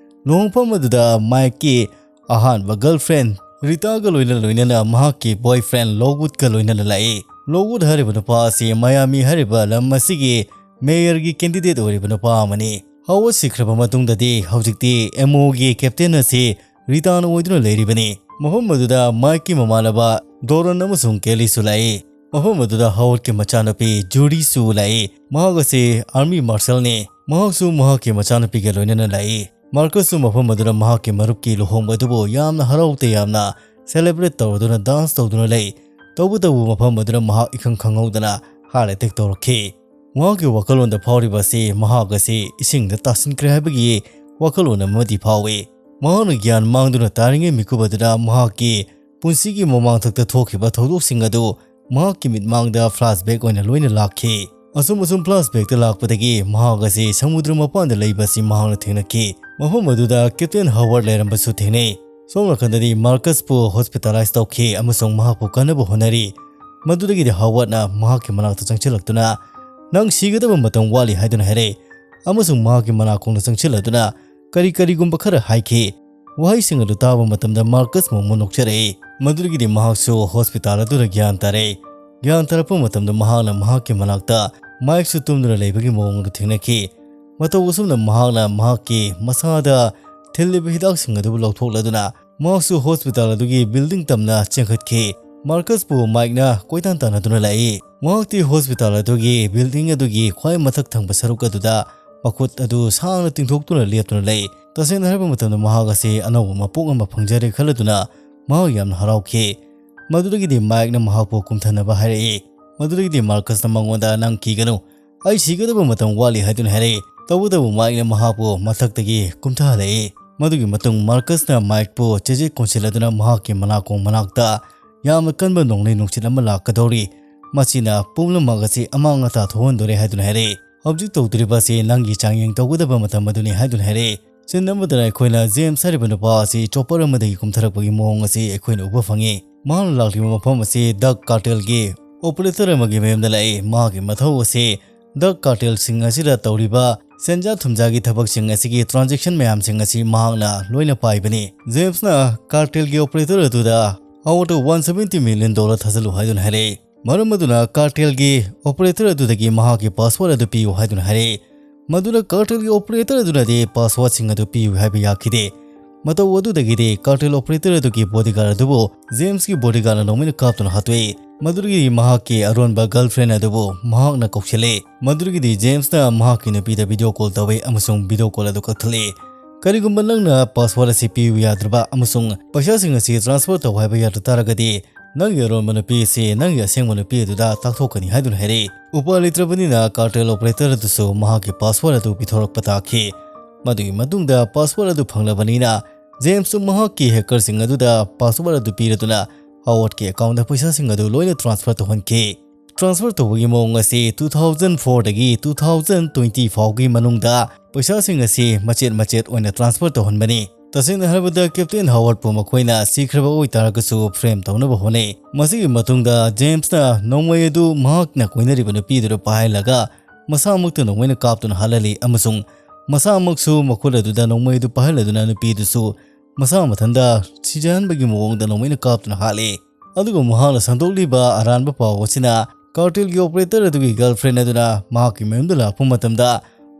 ꯂꯨꯍꯣꯡꯐꯝ ꯑꯗꯨꯗ ꯃꯥꯏꯛꯀꯤ ꯑꯍꯥꯟꯕ girlfriend ꯔꯤꯇꯥꯒ ꯂꯣꯏꯅ ꯂꯣꯏꯅꯅ ꯃꯍꯥꯛꯀꯤ boyfriend ꯂꯣꯋꯨꯗꯀ ꯂꯣꯏꯅꯅ ꯂꯥꯛꯏ꯫ ꯂꯣꯋꯨꯗ ꯍꯥꯏꯔꯤꯕ ꯅꯨꯄꯥ ꯑꯁꯤ ꯃꯌꯥꯃꯤ ꯍꯥꯏꯔꯤꯕ ꯂꯝ ꯑꯁꯤꯒꯤ mayorꯒꯤ candidate ꯑꯣꯏꯔꯤꯕ ꯅꯨꯄꯥ ꯑꯃꯅꯤ꯫ ꯍꯥꯋꯔꯗ ꯁꯤꯈ꯭ꯔꯕ ꯃꯇꯨꯡꯗꯗꯤ ꯍꯧꯖꯤꯛꯇꯤ MOꯒꯤ captain ꯑꯁꯤ ꯔꯤꯇꯥꯅ ꯑꯣꯏꯗꯨꯅ ꯂꯩꯔꯤꯕꯅꯤ꯫ ꯃꯐꯝ ꯑꯗꯨꯗ ꯃꯥꯏꯛꯀꯤ ꯃꯃꯥꯟꯅꯕ ꯗꯣꯔꯟ ꯑꯃꯁꯨꯡ ꯀꯦꯂꯤꯁꯨ ꯂꯥꯛꯏ꯫ ꯃꯐꯝ ꯑꯗꯨꯗ ꯍꯥꯋꯔꯗꯀꯤ ꯃꯆꯥꯅꯨꯄꯤ ꯖꯨꯔꯤꯁꯨ ꯂꯥꯛꯏ꯫ ꯃꯍꯥꯛ ꯑꯁꯤ army marshalꯅꯤ꯫ ꯃꯍꯥꯛꯁꯨ ꯃꯍꯥꯛꯀꯤ ꯃꯆꯥꯅꯨꯄꯤꯒ ꯂꯣꯏꯅꯅ ꯂꯥꯛꯏ꯫ ꯃꯥꯔꯀꯁꯁꯨ ꯃꯐꯝ ꯑꯗꯨꯗ ꯃꯍꯥꯛꯀꯤ ꯃꯔꯨꯞꯀꯤ ꯂꯨꯍꯣꯡꯕ ꯑꯗꯨꯕꯨ ꯌꯥꯝꯅ ꯍꯔꯥꯎ ꯇꯌꯥꯝꯅ celebrate ꯇꯧꯔꯗꯨꯅ dance ꯇꯧꯗꯨꯅ ꯂꯩ꯫ ꯇꯧꯕꯇꯕꯨ ꯃꯐꯝ ꯑꯗꯨꯗ ꯃꯍꯥꯛ ꯏꯈꯪ ꯈꯪꯍꯧꯗꯅ heart attack ꯇꯧꯔꯛꯈꯤ꯫ ꯃꯍꯥꯛꯀꯤ ꯋꯥꯈꯜꯂꯣꯟꯗ ꯐꯥꯎꯔꯤꯕ ꯑꯁꯤ ꯃꯍꯥꯛ ꯑꯁꯤ ꯏꯁꯤꯡꯗ ꯇꯥꯁꯤꯟꯈ꯭ꯔꯦ ꯍꯥꯏꯕꯒꯤ ꯋꯥꯈꯜꯂꯣꯟ ꯑꯃꯗꯤ ꯐꯥꯎꯏ꯫ ꯃꯍꯥꯛꯅ ꯒ꯭ꯌꯥꯟ ꯃꯥꯡꯗꯨꯅ ꯇꯥꯔꯤꯉꯩ ꯃꯤꯀꯨꯞ ꯑꯗꯨꯗ ꯃꯍꯥꯛꯀꯤ ꯄꯨꯟꯁꯤꯒꯤ ꯃꯃꯥꯡꯊꯛꯇ ꯊꯣꯛꯈꯤꯕ ꯊꯧꯗꯣꯛꯁꯤꯡ ꯑꯗꯨ ꯃꯍꯥꯛꯀꯤ ꯃꯤꯠꯃꯥꯡꯗ flashback ꯑꯣꯏꯅ ꯂꯣꯏꯅ ꯂꯥꯛꯈꯤ꯫ ꯑꯁꯨꯝ ꯑꯁꯨꯝ flashbackꯇ ꯂꯥꯛꯄꯗꯒꯤ ꯃꯍꯥꯛ ꯑꯁꯤ ꯁꯃꯨꯗ꯭ꯔ ꯃꯄꯥꯟꯗ ꯂꯩꯕ ꯑꯁꯤ ꯃꯍꯥꯛꯅ ꯊꯦꯡꯅꯈꯤ꯫ ꯃꯐꯝ ꯑꯗꯨꯗ Captain Howard ꯂꯩꯔꯝꯕꯁꯨ ꯊꯦꯡꯅꯩ꯫ ꯁꯣꯝ ꯅꯥꯀꯟꯗꯗꯤ ꯃꯥꯔꯀꯁꯄꯨ hospitalize ꯇꯧꯈꯤ ꯑꯃꯁꯨꯡ ꯃꯍꯥꯛꯄꯨ ꯀꯟꯅꯕ ꯍꯣꯠꯅꯔꯤ꯫ ꯃꯗꯨꯗꯒꯤꯗꯤ ꯍꯥꯋꯔꯗꯅ ꯃꯍꯥꯛꯀꯤ ꯃꯅꯥꯛꯇ ꯆꯪꯁꯤꯜꯂꯛꯇꯨꯅ "ꯅꯪ ꯁꯤꯒꯗꯕ ꯃꯇꯝ ꯋꯥꯠꯂꯤ" ꯍꯥꯏꯗꯨꯅ ꯍꯥꯏꯔꯛꯏ ꯑꯃꯁꯨꯡ ꯃꯍꯥꯛꯀꯤ ꯃꯅꯥꯀꯣꯡꯗ ꯆꯪꯁꯤꯜꯂꯗꯨꯅ ꯀꯔꯤ ꯀꯔꯤꯒꯨꯝꯕ ꯈꯔ ꯍꯥꯏꯈꯤ꯫ ꯋꯥꯍꯩꯁꯤꯡ ꯑꯗꯨ ꯇꯥꯕ ꯃꯇꯝꯗ ꯃꯥꯔꯀꯁ ꯃꯣꯃꯣꯟ ꯅꯣꯛꯆꯔꯛꯏ꯫ ꯃꯗꯨꯗꯒꯤꯗꯤ ꯃꯍꯥꯛꯁꯨ hospital ꯑꯗꯨꯗ ꯒ꯭ꯌꯥꯟ ꯇꯥꯔꯛꯏ꯫ ꯒ꯭ꯌꯥꯟ ꯇꯥꯔꯛꯄ ꯃꯇꯝꯗ ꯃꯍꯥꯛꯅ ꯃꯍꯥꯛꯀꯤ ꯃꯅꯥꯛꯇ ꯃꯥꯏꯛꯁꯨ ꯇꯨꯝꯗꯨꯅ ꯂꯩꯕꯒꯤ ꯃꯑꯣꯡ ꯑꯗꯨ ꯊꯦꯡꯅꯈꯤ꯫ ꯃꯇꯧ ꯑꯁꯨꯝꯅ ꯃꯍꯥꯛꯅ ꯃꯍꯥꯛꯀꯤ ꯃꯁꯥꯗ ꯊꯤꯜꯂꯤꯕ ꯍꯤꯗꯥꯛꯁꯤꯡ ꯑꯗꯨꯕꯨ ꯂꯧꯊꯣꯛꯂꯗꯨꯅ ꯃꯍꯥꯛꯁꯨ ꯍꯣꯁꯄꯤꯇꯥꯜ ꯑꯗꯨꯒꯤ ꯕꯤꯜꯗꯤꯡ ꯇꯝꯅ ꯆꯦꯟꯈꯠꯈꯤ꯫ ꯃꯥꯔꯀꯁꯄꯨ ꯃꯥꯏꯛꯅ ꯀꯣꯏꯇꯥꯟ ꯇꯥꯟꯅꯗꯨꯅ ꯂꯥꯛꯏ꯫ ꯃꯍꯥꯛꯇꯤ ꯍꯣꯁꯄꯤꯇꯥꯜ ꯑꯗꯨꯒꯤ ꯕꯤꯜꯗꯤꯡ ꯑꯗꯨꯒꯤ ꯈ꯭ꯋꯥꯏ ꯃꯊꯛ ꯊꯪꯕ ꯁꯔꯨꯛ ꯑꯗꯨꯗ ꯃꯈꯨꯠ ꯑꯗꯨ ꯁꯥꯡꯅ ꯇꯤꯡꯊꯣꯛꯇꯨꯅ ꯂꯦꯞꯇꯨꯅ ꯂꯩ꯫ ꯇꯁꯦꯡꯅ ꯍꯥꯏꯔꯕ ꯃꯇꯝꯗ ꯃꯍꯥꯛ ꯑꯁꯤ ꯑꯅꯧꯕ ꯃꯄꯣꯛ ꯑꯃ ꯐꯪꯖꯔꯦ ꯈꯜꯂꯗꯨꯅ ꯃꯍꯥꯛ ꯌꯥꯝꯅ ꯍꯔꯥꯎꯈꯤ꯫ ꯃꯗꯨꯗꯒꯤꯗꯤ ꯃꯥꯏꯛꯅ ꯃꯍꯥꯛꯄꯨ ꯀꯨꯝꯊꯅꯕ ꯍꯥꯏꯔꯛꯏ꯫ ꯃꯗꯨꯗꯒꯤꯗꯤ ꯃꯥꯔꯀꯁꯅ ꯃꯉꯣꯟꯗ "ꯅꯪ ꯀꯤꯒꯅꯨ, ꯑꯩ ꯁꯤꯒꯗꯕ ꯃꯇꯝ ꯋꯥꯠꯂꯤ" ꯍꯥꯏꯗꯨꯅ ꯍꯥꯏꯔꯛꯏ꯫ ꯇꯧꯕꯇꯕꯨ ꯃꯥꯏꯛꯅ ꯃꯍꯥꯛꯄꯨ ꯃꯊꯛꯇꯒꯤ ꯀꯨꯝꯊꯍꯜꯂꯛꯏ꯫ ꯃꯗꯨꯒꯤ ꯃꯇꯨꯡ ꯃꯥꯔꯀꯁꯅ ꯃꯥꯏꯛꯄꯨ ꯆꯦꯖꯦꯠ ꯀꯣꯟꯁꯤꯜꯂꯗꯨꯅ ꯃꯍꯥꯛꯀꯤ ꯃꯅꯥꯀꯣꯡ ꯃꯅꯥꯛꯇ "ꯌꯥꯝꯅ ꯀꯟꯕ ꯅꯣꯡꯂꯩ ꯅꯨꯡꯁꯤꯠ ꯑꯃ ꯂꯥꯛꯀꯗꯧꯔꯤ, ꯃꯁꯤꯅ ꯄꯨꯝꯅꯃꯛ ꯑꯁꯤ ꯑꯃꯥꯡ ꯑꯇꯥ ꯊꯣꯛꯍꯟꯗꯣꯔꯦ" ꯍꯥꯏꯗꯨꯅ ꯍꯥꯏꯔꯛꯏ꯫ "ꯍꯧꯖꯤꯛ ꯇꯧꯗꯣꯔꯤꯕ ꯑꯁꯤ ꯅꯪꯒꯤ ꯆꯥꯡꯌꯦꯡ ꯇꯧꯒꯗꯕ ꯃꯇꯝ ꯑꯗꯨꯅꯤ" ꯍꯥꯏꯗꯨꯅ ꯍꯥꯏꯔꯛꯏ꯫ ꯁꯤꯟ ꯑꯃꯗꯅ ꯑꯩꯈꯣꯏꯅ ꯖꯦꯝꯁ ꯍꯥꯏꯔꯤꯕ ꯅꯨꯄꯥ ꯑꯁꯤ ꯆꯣꯄꯔ ꯑꯃꯗꯒꯤ ꯀꯨꯝꯊꯔꯛꯄꯒꯤ ꯃꯑꯣꯡ ꯑꯁꯤ ꯑꯩꯈꯣꯏꯅ ꯎꯕ ꯐꯪꯉꯤ꯫ ꯃꯍꯥꯛꯅ ꯂꯥꯛꯂꯤꯕ ꯃꯐꯝ ꯑꯁꯤ ꯗ꯭ꯔꯒ ꯀꯥꯔꯇꯦꯜꯒꯤ ꯑꯣꯄꯔꯦꯇꯔ ꯑꯃꯒꯤ ꯃꯌꯨꯝꯗ ꯂꯥꯛꯏ꯫ ꯃꯍꯥꯛꯀꯤ ꯃꯊꯧ ꯑꯁꯤ ꯗ꯭ꯔꯒ ꯀꯥꯔꯇꯦꯜꯁꯤꯡ ꯑꯁꯤꯗ ꯇꯧꯔꯤꯕ ꯁꯦꯟꯖꯥ ꯊꯨꯝꯖꯥꯒꯤ ꯊꯕꯛꯁꯤꯡ ꯑꯁꯤꯒꯤ ꯇ꯭ꯔꯥꯟꯖꯦꯛꯁꯟ ꯃꯌꯥꯝꯁꯤꯡ ꯑꯁꯤ ꯃꯍꯥꯛꯅ ꯂꯣꯏꯅ ꯄꯥꯏꯕꯅꯤ꯫ ꯖꯦꯝꯁꯅ ꯀꯥꯔꯇꯦꯜꯒꯤ ꯑꯣꯄꯔꯦꯇꯔ ꯑꯗꯨꯗ "ꯍꯥꯋꯥꯔꯗ ꯋꯥꯟ ꯁꯚꯦꯟꯇꯤ ꯃꯤꯂꯤꯌꯟ ꯗꯣꯂꯔ ꯊꯥꯖꯤꯜꯂꯨ" ꯍꯥꯏꯗꯨꯅ ꯍꯥꯏꯔꯛꯏ꯫ ꯃꯔꯝ ꯑꯗꯨꯅ ꯀꯥꯔꯇꯦꯜꯒꯤ ꯑꯣꯄꯔꯦꯇꯔ ꯑꯗꯨꯗꯒꯤ ꯃꯍꯥꯛꯀꯤ ꯄꯥꯁꯋꯥꯔꯗ ꯑꯗꯨ ꯄꯤꯌꯨ ꯍꯥꯏꯗꯨꯅ ꯍꯥꯏꯔꯛꯏ꯫ ꯃꯗꯨꯅ ꯀꯥꯔꯇꯦꯜꯒꯤ ꯑꯣꯄꯔꯦꯇꯔ ꯑꯗꯨꯅꯗꯤ ꯄꯥꯁꯋꯥꯔꯗꯁꯤꯡ ꯑꯗꯨ ꯄꯤꯌꯨ ꯍꯥꯏꯕ ꯌꯥꯈꯤꯗꯦ꯫ ꯃꯇꯧ ꯑꯗꯨꯗꯒꯤꯗꯤ ꯀꯥꯔꯇꯦꯜ ꯑꯣꯄꯔꯦꯇꯔ ꯑꯗꯨꯒꯤ ꯕꯣꯗꯤꯒꯥꯔꯗ ꯑꯗꯨꯕꯨ ꯖꯦꯝꯁꯀꯤ ꯕꯣꯗꯤꯒꯥꯔꯗꯅ ꯅꯣꯡꯃꯩꯅ ꯀꯥꯞꯇꯨꯅ ꯍꯥꯠꯇꯣꯛꯏ꯫ ꯃꯗꯨꯗꯒꯤ ꯃꯍꯥꯛꯀꯤ ꯑꯔꯣꯟꯕ ꯒꯔꯜꯐ꯭ꯔꯦꯟ ꯑꯗꯨꯕꯨ ꯃꯍꯥꯛꯅ ꯀꯧꯁꯤꯜꯂꯤ꯫ ꯃꯗꯨꯗꯒꯤꯗꯤ ꯖꯦꯝꯁꯅ ꯃꯍꯥꯛꯀꯤ ꯅꯨꯄꯤꯗ ꯚꯤꯗꯤꯑꯣ ꯀꯣꯜ ꯇꯧꯏ ꯑꯃꯁꯨꯡ ꯚꯤꯗꯤꯑꯣ ꯀꯣꯜ ꯑꯗꯨ ꯀꯛꯊꯠꯂꯤ꯫ "ꯀꯔꯤꯒꯨꯝꯕ ꯅꯪꯅ ꯄꯥꯁꯋꯥꯔꯗ ꯑꯁꯤ ꯄꯤꯌꯨ ꯌꯥꯗ꯭ꯔꯕ ꯑꯃꯁꯨꯡ ꯄꯩꯁꯥꯁꯤꯡ ꯑꯁꯤ ꯇ꯭ꯔꯥꯟꯁꯐꯔ ꯇꯧ ꯍꯥꯏꯕ ꯌꯥꯗ ꯇꯥꯔꯒꯗꯤ, ꯅꯪꯒꯤ ꯑꯔꯣꯟꯕ ꯅꯨꯄꯤ ꯑꯁꯤ ꯅꯪꯒꯤ ꯑꯁꯦꯡꯕ ꯅꯨꯄꯤ ꯑꯗꯨꯗ ꯇꯥꯛꯊꯣꯛꯀꯅꯤ" ꯍꯥꯏꯗꯨꯅ ꯍꯥꯏꯔꯛꯏ꯫ ꯎꯄꯥꯏ ꯂꯩꯇ꯭ꯔꯕꯅꯤꯅ ꯀꯥꯔꯇꯦꯜ ꯑꯣꯄꯔꯦꯇꯔ ꯑꯗꯨꯁꯨ ꯃꯍꯥꯛꯀꯤ ꯄꯥꯁꯋꯥꯔꯗ ꯑꯗꯨ ꯄꯤꯊꯣꯔꯛꯄ ꯇꯥꯈꯤ꯫ ꯃꯗꯨꯒꯤ ꯃꯇꯨꯡꯗ ꯄꯥꯁꯋꯥꯔꯗ ꯑꯗꯨ ꯐꯪꯂꯕꯅꯤꯅ ꯖꯦꯝꯁꯁꯨ ꯃꯍꯥꯛꯀꯤ ꯍꯦꯀꯔꯁꯤꯡ ꯑꯗꯨꯗ ꯄꯥꯁꯋꯥꯔꯗ ꯑꯗꯨ ꯄꯤꯔꯗꯨꯅ ꯍꯥꯋꯥꯔꯗꯀꯤ ꯑꯦꯀꯥꯎꯟꯗ ꯄꯩꯁꯥꯁꯤꯡ ꯑꯗꯨ ꯂꯣꯏꯅ ꯇ꯭ꯔꯥꯟꯁꯐꯔ ꯇꯧꯍꯟꯈꯤ꯫ ꯇ꯭ꯔꯥꯟꯁꯐꯔ ꯇꯧꯕꯒꯤ ꯃꯑꯣꯡ ꯑꯁꯤ ꯇꯨ ꯊꯥꯎꯖꯟ ꯐꯣꯔꯗꯒꯤ ꯇꯨ ꯊꯥꯎꯖꯟ ꯇ꯭ꯋꯦꯟꯇꯤ ꯐꯥꯎꯒꯤ ꯃꯅꯨꯡꯗ ꯄꯩꯁꯥꯁꯤꯡ ꯑꯁꯤ ꯃꯆꯦꯠ ꯃꯆꯦꯠ ꯑꯣꯏꯅ ꯇ꯭ꯔꯥꯟꯁꯐꯔ ꯇꯧꯍꯟꯕꯅꯤ꯫ ꯇꯁꯦꯡꯅ ꯍꯥꯏꯔꯕꯗ ꯀꯦꯞꯇꯦꯟ ꯍꯥꯋꯥꯔꯗꯄꯨ ꯃꯈꯣꯏꯅ ꯁꯤꯈ꯭ꯔꯕ ꯑꯣꯏꯇꯥꯔꯒꯁꯨ ꯐ꯭ꯔꯦꯝ ꯇꯧꯅꯕ ꯍꯣꯠꯅꯩ꯫ ꯃꯁꯤꯒꯤ ꯃꯇꯨꯡꯗ ꯖꯦꯝꯁꯅ ꯅꯣꯡꯃꯩ ꯑꯗꯨ ꯃꯍꯥꯛꯅ ꯀꯣꯏꯅꯔꯤꯕ ꯅꯨꯄꯤꯗꯨꯗ ꯄꯥꯏꯍꯜꯂꯒ ꯃꯁꯥꯃꯛꯇ ꯅꯣꯡꯃꯩꯅ ꯀꯥꯞꯇꯨꯅ ꯍꯥꯠꯍꯜꯂꯤ ꯑꯃꯁꯨꯡ ꯃꯁꯥꯃꯛꯁꯨ ꯃꯈꯨꯠ ꯑꯗꯨꯗ ꯅꯣꯡꯃꯩ ꯑꯗꯨ ꯄꯥꯏꯍꯜꯂꯗꯨꯅ ꯅꯨꯄꯤꯗꯨꯁꯨ ꯃꯁꯥ ꯃꯊꯟꯇ ꯁꯤꯖꯍꯟꯕꯒꯤ ꯃꯑꯣꯡꯗ ꯅꯣꯡꯃꯩꯅ ꯀꯥꯞꯇꯨꯅ ꯍꯥꯠꯂꯤ꯫ ꯑꯗꯨꯒ ꯃꯍꯥꯛꯅ ꯁꯟꯗꯣꯛꯂꯤꯕ ꯑꯔꯥꯟꯕ ꯄꯥꯎ ꯑꯁꯤꯅ ꯀꯥꯔꯇꯦꯜꯒꯤ ꯑꯣꯄꯔꯦꯇꯔ ꯑꯗꯨꯒꯤ ꯒꯔꯜꯐ꯭ꯔꯦꯟ ꯑꯗꯨꯅ ꯃꯍꯥꯛꯀꯤ ꯃꯌꯨꯝꯗ ꯂꯥꯛꯄ ꯃꯇꯝꯗ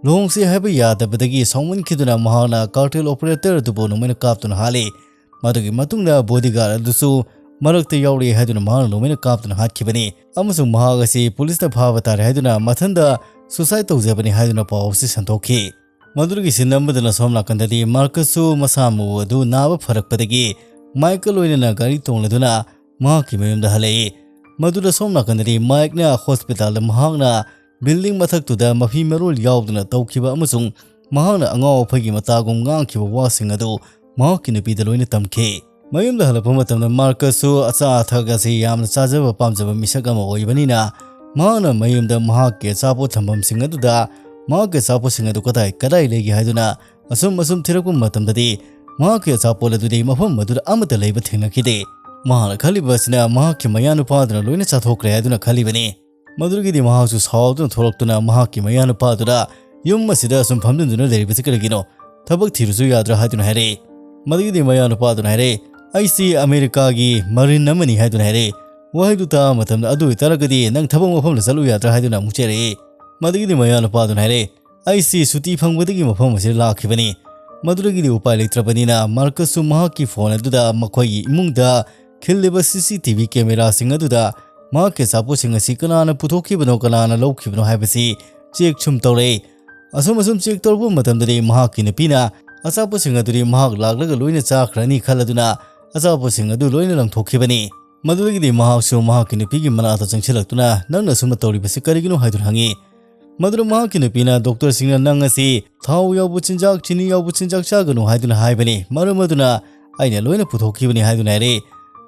ꯂꯨꯍꯣꯡꯁꯤ ꯍꯥꯏꯕ ꯌꯥꯗꯕꯗꯒꯤ ꯁꯥꯎꯃꯟꯈꯤꯗꯨꯅ ꯃꯍꯥꯛꯅ cartel operator ꯑꯗꯨꯕꯨ ꯅꯣꯡꯃꯩꯅ ꯀꯥꯞꯇꯨꯅ ꯍꯥꯠꯂꯤ꯫ ꯃꯗꯨꯒꯤ ꯃꯇꯨꯡꯗ bodyguard ꯑꯗꯨꯁꯨ ꯃꯔꯛꯇ ꯌꯥꯎꯔꯛꯏ ꯍꯥꯏꯗꯨꯅ ꯃꯍꯥꯛꯅ ꯅꯣꯡꯃꯩꯅ ꯀꯥꯞꯇꯨꯅ ꯍꯥꯠꯈꯤꯕꯅꯤ꯫ ꯑꯃꯁꯨꯡ ꯃꯍꯥꯛ ꯑꯁꯤ ꯄꯨꯂꯤꯁꯅ ꯐꯥꯕ ꯇꯥꯔꯦ ꯍꯥꯏꯗꯨꯅ ꯃꯊꯟꯇ suicide ꯇꯧꯖꯕꯅꯤ ꯍꯥꯏꯗꯨꯅ ꯄꯥꯎ ꯑꯁꯤ ꯁꯟꯗꯣꯛꯈꯤ꯫ ꯃꯗꯨꯗꯒꯤ scene ꯑꯃꯗꯅ ꯁꯣꯝ ꯅꯥꯀꯟꯗꯗꯤ ꯃꯥꯔꯀꯁꯁꯨ ꯃꯁꯥ ꯃꯎ ꯑꯗꯨ ꯅꯥꯕ ꯐꯔꯛꯄꯗꯒꯤ ꯃꯥꯏꯛꯀ ꯂꯣꯏꯅꯅ ꯒꯥꯔꯤ ꯇꯣꯡꯂꯗꯨꯅ ꯃꯍꯥꯛꯀꯤ ꯃꯌꯨꯝꯗ ꯍꯜꯂꯛꯏ꯫ ꯃꯗꯨꯗ ꯁꯣꯝ ꯅꯥꯀꯟꯗꯗꯤ ꯃꯥꯏꯛꯅ hospitalꯗ ꯃꯍꯥꯛꯅ building ꯃꯊꯛꯇꯨꯗ ꯃꯐꯤ ꯃꯔꯣꯜ ꯌꯥꯎꯗꯨꯅ ꯇꯧꯈꯤꯕ ꯑꯃꯁꯨꯡ ꯃꯍꯥꯛꯅ ꯑꯉꯥꯎ ꯑꯐꯩꯒꯤ ꯃꯇꯥꯒꯨꯝ ꯉꯥꯡꯈꯤꯕ ꯋꯥꯁꯤꯡ ꯑꯗꯨ ꯃꯍꯥꯛꯀꯤ ꯅꯨꯄꯤꯗ ꯂꯣꯏꯅ ꯇꯝꯈꯤ꯫ ꯃꯌꯨꯝꯗ ꯍꯜꯂꯛꯄ ꯃꯇꯝꯗ ꯃꯥꯔꯀꯁꯁꯨ ꯑꯆꯥ ꯑꯊꯛ ꯑꯁꯤ ꯌꯥꯝꯅ ꯆꯥꯖꯕ ꯄꯥꯝꯖꯕ ꯃꯤꯁꯛ ꯑꯃ ꯑꯣꯏꯕꯅꯤꯅ, ꯃꯍꯥꯛꯅ ꯃꯌꯨꯝꯗ ꯃꯍꯥꯛꯀꯤ ꯑꯆꯥꯄꯣꯠ ꯊꯝꯐꯝꯁꯤꯡ ꯑꯗꯨꯗ ꯃꯍꯥꯛꯀꯤ ꯑꯆꯥꯄꯣꯠꯁꯤꯡ ꯑꯗꯨ ꯀꯗꯥꯏ ꯀꯗꯥꯏ ꯂꯩꯒꯦ ꯍꯥꯏꯗꯨꯅ ꯑꯁꯨꯝ ꯑꯁꯨꯝ ꯊꯤꯔꯛꯄ ꯃꯇꯝꯗꯗꯤ, ꯃꯍꯥꯛꯀꯤ ꯑꯆꯥꯄꯣꯠ ꯑꯗꯨꯗꯤ ꯃꯐꯝ ꯑꯗꯨꯗ ꯑꯃꯠꯇ ꯂꯩꯕ ꯊꯦꯡꯅꯈꯤꯗꯦ꯫ ꯃꯍꯥꯛꯅ ꯈꯜꯂꯤꯕ ꯑꯁꯤꯅ ꯃꯍꯥꯛꯀꯤ ꯃꯌꯥꯅꯨꯄꯥꯗꯨꯅ ꯂꯣꯏꯅ ꯆꯥꯊꯣꯛꯈ꯭ꯔꯦ ꯍꯥꯏꯗꯨꯅ ꯈꯜꯂꯤꯕꯅꯤ꯫ ꯃꯗꯨꯗꯒꯤꯗꯤ ꯃꯍꯥꯛꯁꯨ ꯁꯥꯎꯗꯨꯅ ꯊꯣꯛꯂꯛꯇꯨꯅ ꯃꯍꯥꯛꯀꯤ ꯃꯌꯥꯅꯨꯄꯥꯗꯨꯗ ꯌꯨꯝ ꯑꯁꯤꯗ ꯑꯁꯨꯝ ꯐꯝꯖꯤꯟꯗꯨꯅ ꯂꯩꯔꯤꯕꯁꯤ ꯀꯔꯤꯒꯤꯅꯣ? ꯊꯕꯛ ꯊꯤꯔꯨꯁꯨ ꯌꯥꯗ꯭ꯔꯥ ꯍꯥꯏꯗꯨꯅ ꯍꯥꯏꯔꯛꯏ꯫ ꯃꯗꯨꯗꯒꯤꯗꯤ ꯃꯌꯥꯅꯨꯄꯥꯗꯨꯅ ꯍꯥꯏꯔꯛꯏ, "ꯑꯩꯁꯤ ꯑꯃꯦꯔꯤꯀꯥꯒꯤ ꯃꯔꯤꯟ ꯑꯃꯅꯤ" ꯍꯥꯏꯗꯨꯅ ꯍꯥꯏꯔꯛꯏ꯫ ꯋꯥꯍꯩꯗꯨ ꯇꯥꯕ ꯃꯇꯝꯗ, "ꯑꯗꯨ ꯑꯣꯏꯇꯥꯔꯒꯗꯤ ꯅꯪ ꯊꯕꯛ ꯃꯐꯝꯗ ꯆꯠꯂꯨ ꯌꯥꯗ꯭ꯔꯥ?" ꯍꯥꯏꯗꯨꯅ ꯑꯃꯨꯛ ꯆꯦꯔꯛꯏ꯫ ꯃꯗꯨꯗꯒꯤꯗꯤ ꯃꯌꯥꯅꯨꯄꯥꯗꯨꯅ ꯍꯥꯏꯔꯛꯏ, "ꯑꯩꯁꯤ ꯁꯨꯇꯤ ꯐꯪꯕꯗꯒꯤ ꯃꯐꯝ ꯑꯁꯤꯗ ꯂꯥꯛꯈꯤꯕꯅꯤ"꯫ ꯃꯗꯨꯗꯒꯤꯗꯤ ꯎꯄꯥꯏ ꯂꯩꯇ꯭ꯔꯕꯅꯤꯅ ꯃꯥꯔꯀꯁꯁꯨ ꯃꯍꯥꯛꯀꯤ ꯐꯣꯟ ꯑꯗꯨꯗ ꯃꯈꯣꯏꯒꯤ ꯏꯃꯨꯡꯗ ꯈꯤꯜꯂꯤꯕ CCTV cameraꯁꯤꯡ ꯑꯗꯨꯗ ꯃꯍꯥꯛꯀꯤ ꯑꯆꯥꯄꯣꯠꯁꯤꯡ ꯑꯁꯤ ꯀꯅꯥꯅ ꯄꯨꯊꯣꯛꯈꯤꯕꯅꯣ, ꯀꯅꯥꯅ ꯂꯧꯈꯤꯕꯅꯣ ꯍꯥꯏꯕꯁꯤ check ꯁꯨꯝ ꯇꯧꯔꯛꯏ꯫ ꯑꯁꯨꯝ ꯑꯁꯨꯝ check ꯇꯧꯔꯛꯄ ꯃꯇꯝꯗꯗꯤ ꯃꯍꯥꯛꯀꯤ ꯅꯨꯄꯤꯅ ꯑꯆꯥꯄꯣꯠꯁꯤꯡ ꯑꯗꯨꯗꯤ ꯃꯍꯥꯛ ꯂꯥꯛꯂꯒ ꯂꯣꯏꯅ ꯆꯥꯈ꯭ꯔꯅꯤ ꯈꯜꯂꯗꯨꯅ ꯑꯆꯥꯄꯣꯠꯁꯤꯡ ꯑꯗꯨ ꯂꯣꯏꯅ ꯂꯪꯊꯣꯛꯈꯤꯕꯅꯤ꯫ ꯃꯗꯨꯗꯒꯤꯗꯤ ꯃꯍꯥꯛꯁꯨ ꯃꯍꯥꯛꯀꯤ ꯅꯨꯄꯤꯒꯤ ꯃꯅꯥꯛꯇ ꯆꯪꯁꯤꯜꯂꯛꯇꯨꯅ, "ꯅꯪꯅ ꯑꯁꯨꯝꯅ ꯇꯧꯔꯤꯕꯁꯤ ꯀꯔꯤꯒꯤꯅꯣ?" ꯍꯥꯏꯗꯨꯅ ꯍꯪꯉꯤ꯫ ꯃꯗꯨꯗ ꯃꯍꯥꯛꯀꯤ ꯅꯨꯄꯤꯅ, "ꯗꯣꯛꯇꯔꯁꯤꯡꯅ ꯅꯪ ꯑꯁꯤ ꯊꯥꯎ ꯌꯥꯎꯕ ꯆꯤꯟꯖꯥꯛ, ꯆꯤꯅꯤ ꯌꯥꯎꯕ ꯆꯤꯟꯖꯥꯛ ꯆꯥꯒꯅꯨ ꯍꯥꯏꯗꯨꯅ ꯍꯥꯏꯕꯅꯤ꯫ ꯃꯔꯝ ꯑꯗꯨꯅ ꯑꯩꯅ ꯂꯣꯏꯅ ꯄꯨꯊꯣꯛꯈꯤꯕꯅꯤ" ꯍꯥꯏꯗꯨꯅ ꯍꯥꯏꯔꯛꯏ꯫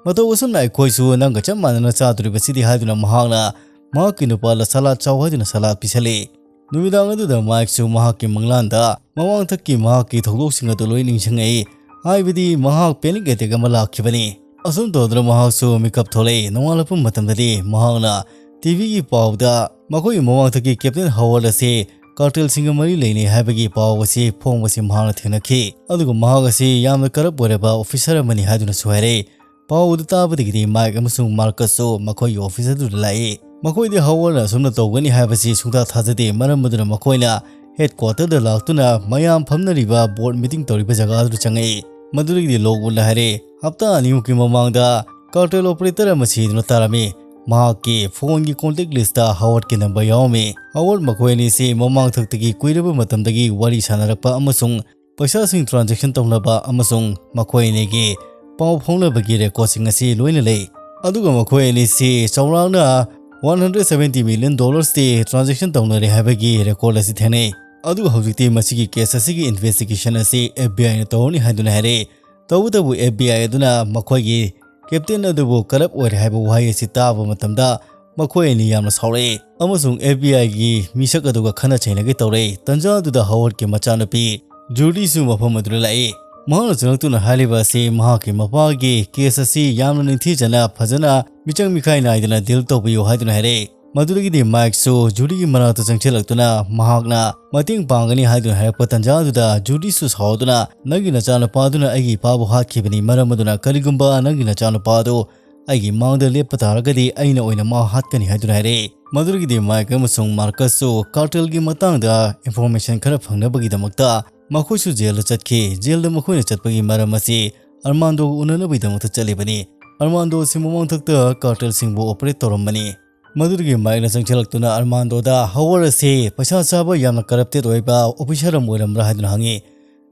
"ꯃꯇꯧ ꯑꯁꯨꯝꯅ ꯑꯩꯈꯣꯏꯁꯨ ꯅꯪꯒ ꯆꯞ ꯃꯥꯟꯅꯅ ꯆꯥꯗꯣꯔꯤꯕꯁꯤꯗꯤ" ꯍꯥꯏꯗꯨꯅ ꯃꯍꯥꯛꯅ ꯃꯍꯥꯛꯀꯤ ꯅꯨꯄꯥꯗ salad ꯆꯥꯎ ꯍꯥꯏꯗꯨꯅ salad ꯄꯤꯁꯜꯂꯤ꯫ ꯅꯨꯃꯤꯗꯥꯡ ꯑꯗꯨꯗ ꯃꯥꯏꯛꯁꯨ ꯃꯍꯥꯛꯀꯤ ꯃꯪꯂꯥꯟꯗ ꯃꯃꯥꯡꯊꯛꯀꯤ ꯃꯍꯥꯛꯀꯤ ꯊꯧꯗꯣꯛꯁꯤꯡ ꯑꯗꯨ ꯂꯣꯏ ꯅꯤꯡꯁꯤꯡꯉꯛꯏ꯫ ꯍꯥꯏꯕꯗꯤ ꯃꯍꯥꯛ panic attack ꯑꯃ ꯂꯥꯛꯈꯤꯕꯅꯤ꯫ ꯑꯁꯨꯝ ꯇꯧꯗꯨꯅ ꯃꯍꯥꯛꯁꯨ ꯃꯤꯀꯞ ꯊꯣꯛꯂꯛꯏ꯫ ꯅꯣꯡꯉꯥꯜꯂꯛꯄ ꯃꯇꯝꯗꯗꯤ ꯃꯍꯥꯛꯅ TVꯒꯤ ꯄꯥꯎꯗ ꯃꯈꯣꯏꯒꯤ ꯃꯃꯥꯡꯊꯛꯀꯤ Captain Howard ꯑꯁꯤ cartelꯁꯤꯡꯒ ꯃꯔꯤ ꯂꯩꯅꯩ ꯍꯥꯏꯕꯒꯤ ꯄꯥꯎ ꯑꯁꯤ ꯐꯣꯡꯕꯁꯤ ꯃꯍꯥꯛꯅ ꯊꯦꯡꯅꯈꯤ꯫ ꯑꯗꯨꯒ ꯃꯍꯥꯛ ꯑꯁꯤ ꯌꯥꯝꯅ corrupt ꯑꯣꯏꯔꯕ officer ꯑꯃꯅꯤ ꯍꯥꯏꯗꯨꯅꯁꯨ ꯍꯥꯏꯔꯛꯏ꯫ ꯄꯥꯎ ꯑꯗꯨ ꯇꯥꯕꯗꯒꯤꯗꯤ ꯃꯥꯏꯛ ꯑꯃꯁꯨꯡ ꯃꯥꯔꯀꯁꯁꯨ ꯃꯈꯣꯏꯒꯤ office ꯑꯗꯨꯗ ꯂꯥꯛꯏ꯫ ꯃꯈꯣꯏꯗꯤ ꯍꯥꯋꯔꯅ ꯑꯁꯨꯝꯅ ꯇꯧꯒꯅꯤ ꯍꯥꯏꯕꯁꯤ ꯁꯨꯡꯊꯥ ꯊꯥꯖꯗꯦ, ꯃꯔꯝ ꯑꯗꯨꯅ ꯃꯈꯣꯏꯅ headquarterꯗ ꯂꯥꯛꯇꯨꯅ ꯃꯌꯥꯝ ꯐꯝꯅꯔꯤꯕ board meeting ꯇꯧꯔꯤꯕ ꯖꯒꯥꯗꯨꯗ ꯆꯪꯉꯛꯏ꯫ ꯃꯗꯨꯗꯒꯤꯗꯤ ꯂꯣꯛꯋꯨꯗꯅ ꯍꯥꯏꯔꯦ, ꯍꯞꯇꯥ ꯑꯅꯤꯃꯨꯛꯀꯤ ꯃꯃꯥꯡꯗ cartel operator ꯑꯃ ꯁꯤꯗꯨꯅ ꯇꯥꯔꯝꯃꯤ꯫ ꯃꯍꯥꯛꯀꯤ phoneꯒꯤ contact listꯇ ꯍꯥꯋꯥꯔꯗꯀꯤ number ꯌꯥꯎꯔꯝꯃꯤ꯫ ꯍꯥꯋꯥꯔꯗ ꯃꯈꯣꯏ ꯑꯅꯤꯁꯤ ꯃꯃꯥꯡ ꯊꯛꯇꯒꯤ ꯀꯨꯏꯔꯕ ꯃꯇꯝꯗꯒꯤ ꯋꯥꯔꯤ ꯁꯥꯟꯅꯔꯛꯄ ꯑꯃꯁꯨꯡ ꯄꯩꯁꯥꯁꯤꯡ transaction ꯇꯧꯅꯕ ꯑꯃꯁꯨꯡ ꯃꯈꯣꯏ ꯑꯅꯤꯒꯤ ꯄꯥꯎ ꯐꯥꯎꯅꯕꯒꯤ recordꯁꯤꯡ ꯑꯁꯤ ꯂꯣꯏꯅ ꯂꯩ꯫ ꯑꯗꯨꯒ ꯃꯈꯣꯏ ꯑꯅꯤꯁꯤ ꯆꯥꯎꯔꯥꯛꯅ one hundred seventy million dollarsꯇꯤ transaction ꯇꯧꯅꯔꯦ ꯍꯥꯏꯕꯒꯤ record ꯑꯁꯤ ꯊꯦꯡꯅꯩ꯫ ꯑꯗꯨꯒ ꯍꯧꯖꯤꯛꯇꯤ ꯃꯁꯤꯒꯤ case ꯑꯁꯤꯒꯤ investigation ꯑꯁꯤ FBIꯅ ꯇꯧꯔꯅꯤ ꯍꯥꯏꯗꯨꯅ ꯍꯥꯏꯔꯛꯏ꯫ ꯇꯧꯕꯇꯕꯨ FBI ꯑꯗꯨꯅ ꯃꯈꯣꯏꯒꯤ captain ꯑꯗꯨꯕꯨ corrupt ꯑꯣꯏꯔꯦ ꯍꯥꯏꯕ ꯋꯥꯍꯩ ꯑꯁꯤ ꯇꯥꯕ ꯃꯇꯝꯗ ꯃꯈꯣꯏ ꯑꯅꯤ ꯌꯥꯝꯅ ꯁꯥꯎꯔꯛꯏ ꯑꯃꯁꯨꯡ FBIꯒꯤ ꯃꯤꯁꯛ ꯑꯗꯨꯒ ꯈꯟꯅ ꯆꯩꯅꯒꯦ ꯇꯧꯔꯛꯏ꯫ ꯇꯟꯖꯥ ꯑꯗꯨꯗ ꯍꯥꯋꯥꯔꯗꯀꯤ ꯃꯆꯥꯅꯨꯄꯤ ꯖꯨꯗꯤꯁꯨ ꯃꯐꯝ ꯑꯗꯨꯗ ꯂꯥꯛꯏ꯫ ꯃꯍꯥꯛꯅ ꯆꯪꯂꯛꯇꯨꯅ ꯍꯥꯏꯔꯤꯕ ꯑꯁꯤ ꯃꯍꯥꯛꯀꯤ ꯃꯄꯥꯒꯤ case ꯑꯁꯤ ꯌꯥꯝꯅ ꯅꯤꯡꯊꯤꯖꯅ ꯐꯖꯅ ꯃꯤꯆꯪ ꯃꯤꯈꯥꯏ ꯅꯥꯏꯗꯅ deal ꯇꯧꯕꯤꯌꯨ ꯍꯥꯏꯗꯨꯅ ꯍꯥꯏꯔꯛꯏ꯫ ꯃꯗꯨꯗꯒꯤꯗꯤ ꯃꯥꯏꯛꯁꯨ ꯖꯨꯗꯤꯒꯤ ꯃꯅꯥꯛꯇ ꯆꯪꯁꯤꯜꯂꯛꯇꯨꯅ ꯃꯍꯥꯛꯅ ꯃꯇꯦꯡ ꯄꯥꯡꯒꯅꯤ ꯍꯥꯏꯗꯨꯅ ꯍꯥꯏꯔꯛꯄ ꯇꯟꯖꯥ ꯑꯗꯨꯗ ꯖꯨꯗꯤꯁꯨ ꯁꯥꯎꯗꯨꯅ, "ꯅꯪꯒꯤ ꯅꯆꯥꯅꯨꯄꯥ ꯑꯗꯨꯅ ꯑꯩꯒꯤ ꯏꯄꯥꯕꯨ ꯍꯥꯠꯈꯤꯕꯅꯤ, ꯃꯔꯝ ꯑꯗꯨꯅ ꯀꯔꯤꯒꯨꯝꯕ ꯅꯪꯒꯤ ꯅꯆꯥꯅꯨꯄꯥ ꯑꯗꯨ ꯑꯩꯒꯤ ꯃꯥꯡꯗ ꯂꯦꯞꯄ ꯇꯥꯔꯒꯗꯤ ꯑꯩꯅ ꯑꯣꯏꯅ ꯃꯥ ꯍꯥꯠꯀꯅꯤ" ꯍꯥꯏꯗꯨꯅ ꯍꯥꯏꯔꯛꯏ꯫ ꯃꯗꯨꯗꯒꯤꯗꯤ ꯃꯥꯏꯛ ꯑꯃꯁꯨꯡ ꯃꯥꯔꯀꯁꯁꯨ cartelꯒꯤ ꯃꯇꯥꯡꯗ information ꯈꯔ ꯐꯪꯅꯕꯒꯤꯗꯃꯛꯇ ꯃꯈꯣꯏꯁꯨ jailꯗ ꯆꯠꯈꯤ꯫ Jailꯗ ꯃꯈꯣꯏꯅ ꯆꯠꯄꯒꯤ ꯃꯔꯝ ꯑꯁꯤ ꯑꯔꯃꯥꯟꯗꯣꯒ ꯎꯅꯅꯕꯒꯤꯗꯃꯛꯇ ꯆꯠꯂꯤꯕꯅꯤ꯫ ꯑꯔꯃꯥꯟꯗꯣ ꯑꯁꯤ ꯃꯃꯥꯡꯊꯛꯇ cartelꯁꯤꯡꯕꯨ operate ꯇꯧꯔꯝꯕꯅꯤ꯫ ꯃꯗꯨꯗꯒꯤ ꯃꯥꯏꯛꯅ ꯆꯪꯁꯤꯜꯂꯛꯇꯨꯅ ꯑꯔꯃꯥꯟꯗꯣꯗ ꯍꯥꯋꯥꯔꯗ ꯑꯁꯤ ꯄꯩꯁꯥ ꯆꯥꯕ ꯌꯥꯝꯅ corrupted ꯑꯣꯏꯕ officer ꯑꯃ ꯑꯣꯏꯔꯝꯕ꯭ꯔꯥ ꯍꯥꯏꯗꯨꯅ ꯍꯪꯉꯤ꯫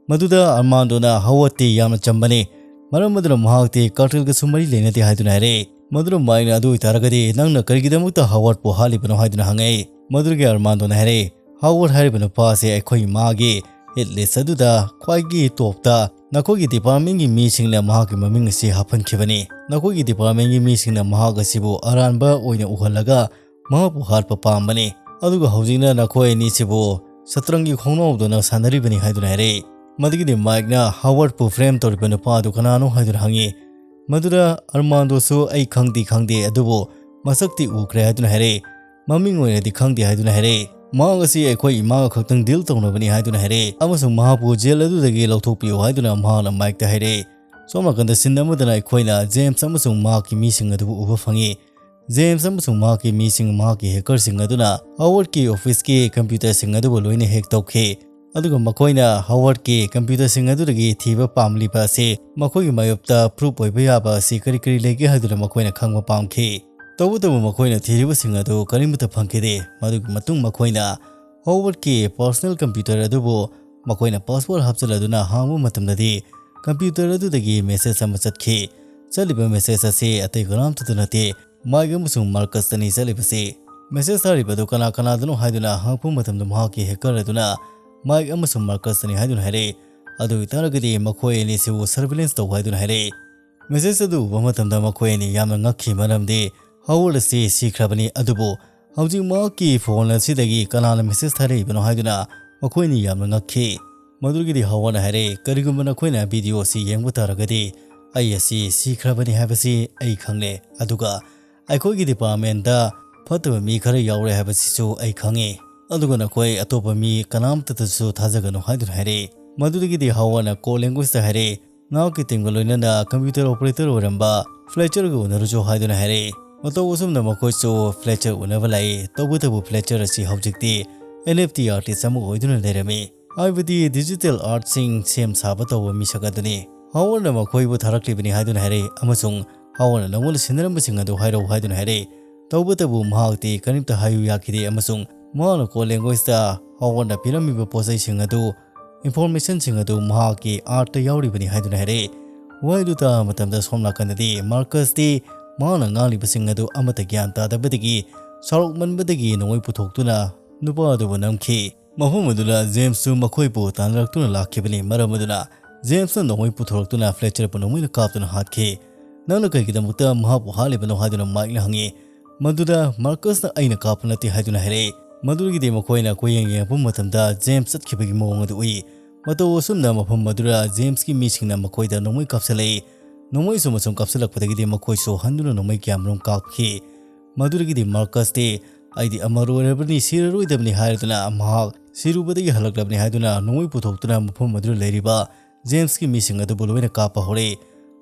ꯃꯗꯨꯗ ꯑꯔꯃꯥꯟꯗꯣꯅ ꯍꯥꯋꯥꯔꯗꯇꯤ ꯌꯥꯝꯅ ꯆꯝꯕꯅꯤ, ꯃꯔꯝ ꯑꯗꯨꯅ ꯃꯍꯥꯛꯇꯤ cartelꯒꯁꯨ ꯃꯔꯤ ꯂꯩꯅꯗꯦ ꯍꯥꯏꯗꯨꯅ ꯍꯥꯏꯔꯛꯏ꯫ ꯃꯗꯨꯗ ꯃꯥꯏꯛꯅ, "ꯑꯗꯨ ꯑꯣꯏꯇꯥꯔꯒꯗꯤ ꯅꯪꯅ ꯀꯔꯤꯒꯤꯗꯃꯛꯇ ꯍꯥꯋꯥꯔꯗꯄꯨ ꯍꯥꯠꯂꯤꯕꯅꯣ?" ꯍꯥꯏꯗꯨꯅ ꯍꯪꯉꯛꯏ꯫ ꯃꯗꯨꯗꯒꯤ ꯑꯔꯃꯥꯟꯗꯣꯅ ꯍꯥꯏꯔꯛꯏ, "ꯍꯥꯋꯥꯔꯗ ꯍꯥꯏꯔꯤꯕ ꯅꯨꯄꯥ ꯑꯁꯤ ꯑꯩꯈꯣꯏ ꯏꯃꯥꯒꯤ hit list ꯑꯗꯨꯗ ꯈ꯭ꯋꯥꯏꯒꯤ topꯇ ꯅꯈꯣꯏꯒꯤ departmentꯀꯤ ꯃꯤꯁꯤꯡꯅ ꯃꯍꯥꯛꯀꯤ ꯃꯃꯤꯡ ꯑꯁꯤ ꯍꯥꯞꯍꯟꯈꯤꯕꯅꯤ꯫ ꯅꯈꯣꯏꯒꯤ departmentꯀꯤ ꯃꯤꯁꯤꯡꯅ ꯃꯍꯥꯛ ꯑꯁꯤꯕꯨ ꯑꯔꯥꯟꯕ ꯑꯣꯏꯅ ꯎꯍꯜꯂꯒ ꯃꯍꯥꯛꯄꯨ ꯍꯥꯠꯄ ꯄꯥꯝꯕꯅꯤ꯫ ꯑꯗꯨꯒ ꯍꯧꯖꯤꯛꯅ ꯅꯈꯣꯏ ꯑꯅꯤꯁꯤꯕꯨ ꯁꯇ꯭ꯔꯪꯒꯤ ꯈꯣꯡꯅꯥꯎꯗꯧꯅ ꯁꯥꯟꯅꯔꯤꯕꯅꯤ" ꯍꯥꯏꯗꯨꯅ ꯍꯥꯏꯔꯛꯏ꯫ ꯃꯗꯨꯒꯤꯗꯤ ꯃꯥꯏꯛꯅ ꯍꯥꯋꯥꯔꯗꯄꯨ frame ꯇꯧꯔꯤꯕ ꯅꯨꯄꯥ ꯑꯗꯨ ꯀꯅꯥꯅꯣ ꯍꯥꯏꯗꯨꯅ ꯍꯪꯉꯤ꯫ ꯃꯗꯨꯗ ꯑꯔꯃꯥꯟꯗꯣꯁꯨ, "ꯑꯩ ꯈꯪꯗꯤ ꯈꯪꯗꯦ, ꯑꯗꯨꯕꯨ ꯃꯁꯛꯇꯤ ꯎꯈ꯭ꯔꯦ" ꯍꯥꯏꯗꯨꯅ ꯍꯥꯏꯔꯛꯏ꯫ "ꯃꯃꯤꯡ ꯑꯣꯏꯅꯗꯤ ꯈꯪꯗꯦ" ꯍꯥꯏꯗꯨꯅ ꯍꯥꯏꯔꯛꯏ꯫ "ꯃꯍꯥꯛ ꯑꯁꯤ ꯑꯩꯈꯣꯏ ꯏꯃꯥꯒ ꯈꯛꯇꯪ deal ꯇꯧꯅꯕꯅꯤ" ꯍꯥꯏꯗꯨꯅ ꯍꯥꯏꯔꯛꯏ꯫ ꯑꯃꯁꯨꯡ ꯃꯍꯥꯛꯄꯨ jail ꯑꯗꯨꯗꯒꯤ ꯂꯧꯊꯣꯛꯄꯤꯌꯨ ꯍꯥꯏꯗꯨꯅ ꯃꯍꯥꯛꯅ ꯃꯥꯏꯛꯇ ꯍꯥꯏꯔꯛꯏ꯫ ꯁꯣꯝ ꯅꯥꯀꯟꯗ scene ꯑꯃꯗꯅ ꯑꯩꯈꯣꯏꯅ ꯖꯦꯝꯁ ꯑꯃꯁꯨꯡ ꯃꯍꯥꯛꯀꯤ ꯃꯤꯁꯤꯡ ꯑꯗꯨꯕꯨ ꯎꯕ ꯐꯪꯉꯤ꯫ ꯖꯦꯝꯁ ꯑꯃꯁꯨꯡ ꯃꯍꯥꯛꯀꯤ ꯃꯤꯁꯤꯡ, ꯃꯍꯥꯛꯀꯤ ꯍꯦꯀꯔꯁꯤꯡ ꯑꯗꯨꯅ ꯍꯥꯋꯔꯗꯀꯤ ꯑꯣꯐꯤꯁꯀꯤ ꯀꯝꯄ꯭ꯌꯨꯇꯔꯁꯤꯡ ꯑꯗꯨꯕꯨ ꯂꯣꯏꯅ ꯍꯦꯛ ꯇꯧꯈꯤ꯫ ꯑꯗꯨꯒ ꯃꯈꯣꯏꯅ ꯍꯥꯋꯔꯗꯀꯤ ꯀꯝꯄ꯭ꯌꯨꯇꯔꯁꯤꯡ ꯑꯗꯨꯗꯒꯤ ꯊꯤꯕ ꯄꯥꯝꯂꯤꯕ ꯑꯁꯤ ꯃꯈꯣꯏꯒꯤ ꯃꯥꯌꯣꯛꯇ ꯄ꯭ꯔꯨꯐ ꯑꯣꯏꯕ ꯌꯥꯕ ꯑꯁꯤ ꯀꯔꯤ ꯀꯔꯤ ꯂꯩꯒꯦ ꯍꯥꯏꯗꯨꯅ ꯃꯈꯣꯏꯅ ꯈꯪꯕ ꯄꯥꯝꯈꯤ꯫ ꯇꯧꯕꯇꯕꯨ ꯃꯈꯣꯏꯅ ꯊꯤꯔꯤꯕꯁꯤꯡ ꯑꯗꯨ ꯀꯔꯤꯃꯠꯇ ꯐꯪꯈꯤꯗꯦ꯫ ꯃꯗꯨꯒꯤ ꯃꯇꯨꯡ ꯃꯈꯣꯏꯅ ꯍꯥꯋꯔꯗꯀꯤ ꯄꯔꯁꯣꯅꯦꯜ ꯀꯝꯄ꯭ꯌꯨꯇꯔ ꯑꯗꯨꯕꯨ ꯃꯈꯣꯏꯅ ꯄꯥꯁꯋꯥꯔꯗ ꯍꯥꯞꯆꯤꯜꯂꯗꯨꯅ ꯍꯥꯡꯕ ꯃꯇꯝꯗꯗꯤ ꯀꯝꯄ꯭ꯌꯨꯇꯔ ꯑꯗꯨꯗꯒꯤ ꯃꯦꯁꯦꯖ ꯑꯃ ꯆꯠꯈꯤ꯫ ꯆꯠꯂꯤꯕ ꯃꯦꯁꯦꯖ ꯑꯁꯤ ꯑꯇꯩ ꯀꯅꯥꯝꯇꯗ ꯅꯠꯇꯦ, ꯃꯥꯏꯛ ꯑꯃꯁꯨꯡ ꯃꯥꯔꯀꯁꯇꯅꯤ ꯆꯠꯂꯤꯕꯁꯤ꯫ ꯃꯦꯁꯦꯖ ꯊꯥꯔꯤꯕ ꯑꯗꯨ ꯀꯅꯥ ꯀꯅꯥꯗꯅꯣ ꯍꯥꯏꯗꯨꯅ ꯍꯪꯉꯛꯄ ꯃꯇꯝꯗ ꯃꯍꯥꯛꯀꯤ ꯍꯦꯀꯔ ꯑꯗꯨꯅ ꯃꯥꯏꯛ ꯑꯃꯁꯨꯡ ꯃꯥꯔꯀꯁꯇꯅꯤ ꯍꯥꯏꯗꯨꯅ ꯍꯥꯏꯔꯛꯏ꯫ ꯑꯗꯨ ꯑꯣꯏꯇꯥꯔꯒꯗꯤ ꯃꯈꯣꯏ ꯑꯅꯤꯁꯤꯕꯨ ꯁꯔꯚꯤꯂꯦꯟꯁ ꯇꯧ ꯍꯥꯏꯗꯨꯅ ꯍꯥꯏꯔꯛꯏ꯫ ꯃꯦꯁꯦꯖ ꯑꯗꯨ ꯎꯕ ꯃꯇꯝꯗ ꯃꯈꯣꯏ ꯑꯅꯤ ꯌꯥꯝꯅ ꯉꯛꯈꯤ, ꯃꯔꯝꯗꯤ ꯍꯥꯋꯔꯗ ꯑꯁꯤ ꯁꯤꯈ꯭ꯔꯕꯅꯤ, ꯑꯗꯨꯕꯨ ꯍꯧꯖꯤꯛ ꯃꯍꯥꯛꯀꯤ ꯐꯣꯟ ꯑꯁꯤꯗꯒꯤ ꯀꯅꯥꯅ ꯃꯦꯁꯦꯖ ꯊꯥꯔꯛꯏꯕꯅꯣ ꯍꯥꯏꯗꯨꯅ ꯃꯈꯣꯏ ꯑꯅꯤ ꯌꯥꯝꯅ ꯉꯛꯈꯤ꯫ ꯃꯗꯨꯗꯒꯤꯗꯤ ꯍꯥꯋꯔꯗꯅ ꯍꯥꯏꯔꯛꯏ, "ꯀꯔꯤꯒꯨꯝꯕ ꯅꯈꯣꯏꯅ ꯚꯤꯗꯤꯑꯣ ꯑꯁꯤ ꯌꯦꯡꯕ ꯇꯥꯔꯒꯗꯤ ꯑꯩ ꯑꯁꯤ ꯁꯤꯈ꯭ꯔꯕꯅꯤ ꯍꯥꯏꯕꯁꯤ ꯑꯩ ꯈꯪꯂꯦ, ꯑꯗꯨꯒ ꯑꯩꯈꯣꯏꯒꯤ ꯗꯤꯄꯥꯔꯠꯃꯦꯟꯗ ꯐꯠꯇꯕ ꯃꯤ ꯈꯔ ꯌꯥꯎꯔꯦ ꯍꯥꯏꯕꯁꯤꯁꯨ ꯑꯩ ꯈꯪꯉꯤ, ꯑꯗꯨꯒ ꯅꯈꯣꯏ ꯑꯇꯣꯞꯄ ꯃꯤ ꯀꯅꯥꯝꯇꯗꯁꯨ ꯊꯥꯖꯒꯅꯨ" ꯍꯥꯏꯗꯨꯅ ꯍꯥꯏꯔꯛꯏ꯫ ꯃꯗꯨꯗꯒꯤꯗꯤ ꯍꯥꯋꯔꯗꯅ ꯀꯣꯗ ꯂꯦꯡꯒ꯭ꯋꯦꯖꯇ ꯍꯥꯏꯔꯛꯏ, "ꯅꯍꯥꯛꯀꯤ ꯇꯤꯝꯒ ꯂꯣꯏꯅꯅ ꯀꯝꯄ꯭ꯌꯨꯇꯔ ꯑꯣꯄꯔꯦꯇꯔ ꯑꯣꯏꯔꯝꯕ ꯐ꯭ꯂꯦꯆꯔꯒ ꯎꯅꯔꯨꯆꯣ" ꯍꯥꯏꯗꯨꯅ ꯍꯥꯏꯔꯛꯏ꯫ ꯃꯇꯧ ꯑꯁꯨꯝꯅ ꯃꯈꯣꯏꯁꯨ ꯐ꯭ꯂꯦꯆꯔ ꯎꯅꯕ ꯂꯥꯛꯏ꯫ ꯇꯧꯕꯇꯕꯨ ꯐ꯭ꯂꯦꯆꯔ ꯑꯁꯤ ꯍꯧꯖꯤꯛꯇꯤ ꯑꯦꯟ ꯑꯦꯐ ꯇꯤ ꯑꯥꯔꯇꯤꯁ ꯑꯃ ꯑꯣꯏꯗꯨꯅ ꯂꯩꯔꯝꯃꯤ, ꯍꯥꯏꯕꯗꯤ ꯗꯤꯖꯤꯇꯦꯜ ꯑꯥꯔꯠꯁꯤꯡ ꯁꯦꯝ ꯁꯥꯕ ꯇꯧꯕ ꯃꯤꯁꯛ ꯑꯗꯨꯅꯤ꯫ ꯍꯥꯋꯔꯗꯅ ꯃꯈꯣꯏꯕꯨ ꯊꯥꯔꯛꯂꯤꯕꯅꯤ ꯍꯥꯏꯗꯨꯅ ꯍꯥꯏꯔꯛꯏ ꯑꯃꯁꯨꯡ ꯍꯥꯋꯔꯗꯅ ꯅꯉꯣꯟꯗ ꯁꯤꯟꯅꯔꯝꯕꯁꯤꯡ ꯑꯗꯨ ꯍꯥꯏꯔꯛꯎ ꯍꯥꯏꯗꯨꯅ ꯍꯥꯏꯔꯛꯏ꯫ ꯇꯧꯕꯇꯕꯨ ꯃꯍꯥꯛꯇꯤ ꯀꯔꯤꯝꯇ ꯍꯥꯏꯌꯨ ꯌꯥꯈꯤꯗꯦ ꯑꯃꯁꯨꯡ ꯃꯍꯥꯛꯅ ꯀꯣꯗ ꯂꯦꯡꯒ꯭ꯋꯦꯖꯇ ꯍꯥꯋꯔꯗꯅ ꯄꯤꯔꯝꯃꯤꯕ ꯄꯣꯠꯆꯩꯁꯤꯡ ꯑꯗꯨ, ꯏꯟꯐꯣꯔꯃꯦꯁꯟꯁꯤꯡ ꯑꯗꯨ ꯃꯍꯥꯛꯀꯤ ꯑꯥꯔꯠꯇ ꯌꯥꯎꯔꯤꯕꯅꯤ ꯍꯥꯏꯗꯨꯅ ꯍꯥꯏꯔꯛꯏ꯫ ꯋꯥꯍꯩꯗꯨ ꯇꯥꯕ ꯃꯇꯝꯗ ꯁꯣꯝ ꯅꯥꯀꯟꯗꯗꯤ ꯃꯥꯔꯀꯁꯇꯤ ꯃꯍꯥꯛꯅ ꯉꯥꯡꯂꯤꯕꯁꯤꯡ ꯑꯗꯨ ꯑꯃꯠꯇ ꯒ꯭ꯌꯥꯟ ꯇꯥꯗꯕꯗꯒꯤ ꯁꯥꯎꯔꯛꯃꯟꯕꯗꯒꯤ ꯅꯣꯡꯃꯩ ꯄꯨꯊꯣꯛꯇꯨꯅ ꯅꯨꯄꯥ ꯑꯗꯨꯕꯨ ꯅꯝꯈꯤ꯫ ꯃꯐꯝ ꯑꯗꯨꯗ ꯖꯦꯝꯁꯁꯨ ꯃꯈꯣꯏꯕꯨ ꯇꯥꯟꯅꯔꯛꯇꯨꯅ ꯂꯥꯛꯈꯤꯕꯅꯤ꯫ ꯃꯔꯝ ꯑꯗꯨꯅ ꯖꯦꯝꯁꯅ ꯅꯣꯡꯃꯩ ꯄꯨꯊꯣꯔꯛꯇꯨꯅ ꯐ꯭ꯂꯦꯆꯔꯕꯨ ꯅꯣꯡꯃꯩꯅ ꯀꯥꯞꯇꯨꯅ ꯍꯥꯠꯈꯤ꯫ "ꯅꯪꯅ ꯀꯩꯒꯤꯗꯃꯛꯇ ꯃꯍꯥꯛꯄꯨ ꯍꯥꯠꯂꯤꯕꯅꯣ?" ꯍꯥꯏꯗꯨꯅ ꯃꯥꯏꯛꯅ ꯍꯪꯉꯤ꯫ ꯃꯗꯨꯗ ꯃꯥꯔꯀꯁꯅ "ꯑꯩꯅ ꯀꯥꯞꯄ ꯅꯠꯇꯦ" ꯍꯥꯏꯗꯨꯅ ꯍꯥꯏꯔꯛꯏ꯫ ꯃꯗꯨꯗꯒꯤꯗꯤ ꯃꯈꯣꯏꯅ ꯀꯣꯏꯌꯦꯡ ꯌꯦꯡꯉꯛꯄ ꯃꯇꯝꯗ ꯖꯦꯝꯁ ꯆꯠꯈꯤꯕꯒꯤ ꯃꯑꯣꯡ ꯑꯗꯨ ꯎꯏ꯫ ꯃꯇꯧ ꯑꯁꯨꯝꯅ ꯃꯐꯝ ꯑꯗꯨꯗ ꯖꯦꯝꯁꯀꯤ ꯃꯤꯁꯤꯡꯅ ꯃꯈꯣꯏꯗ ꯅꯣꯡꯃꯩ ꯀꯥꯞꯁꯤꯜꯂꯛꯏ꯫ ꯅꯣꯡꯃꯩ ꯑꯁꯨꯝ ꯑꯁꯨꯝ ꯀꯥꯞꯁꯤꯜꯂꯛꯄꯗꯒꯤꯗꯤ ꯃꯈꯣꯏꯁꯨ ꯍꯟꯗꯨꯅ ꯅꯣꯡꯃꯩ ꯀꯌꯥꯃꯔꯨꯝ ꯀꯥꯞꯈꯤ꯫ ꯃꯗꯨꯗꯒꯤꯗꯤ ꯃꯥꯔꯀꯁꯇꯤ "ꯑꯩꯗꯤ ꯑꯃꯔ ꯑꯣꯏꯔꯕꯅꯤ, ꯁꯤꯔꯔꯣꯏꯗꯕꯅꯤ" ꯍꯥꯏꯔꯗꯨꯅ ꯃꯍꯥꯛ ꯁꯤꯔꯨꯕꯗꯒꯤ ꯍꯜꯂꯛꯂꯕꯅꯤ ꯍꯥꯏꯗꯨꯅ ꯅꯣꯡꯃꯩ ꯄꯨꯊꯣꯛꯇꯨꯅ ꯃꯐꯝ ꯑꯗꯨꯗ ꯂꯩꯔꯤꯕ ꯖꯦꯝꯁꯀꯤ ꯃꯤꯁꯤꯡ ꯑꯗꯨꯕꯨ ꯂꯣꯏꯅ ꯀꯥꯞꯄ ꯍꯧꯔꯛꯏ꯫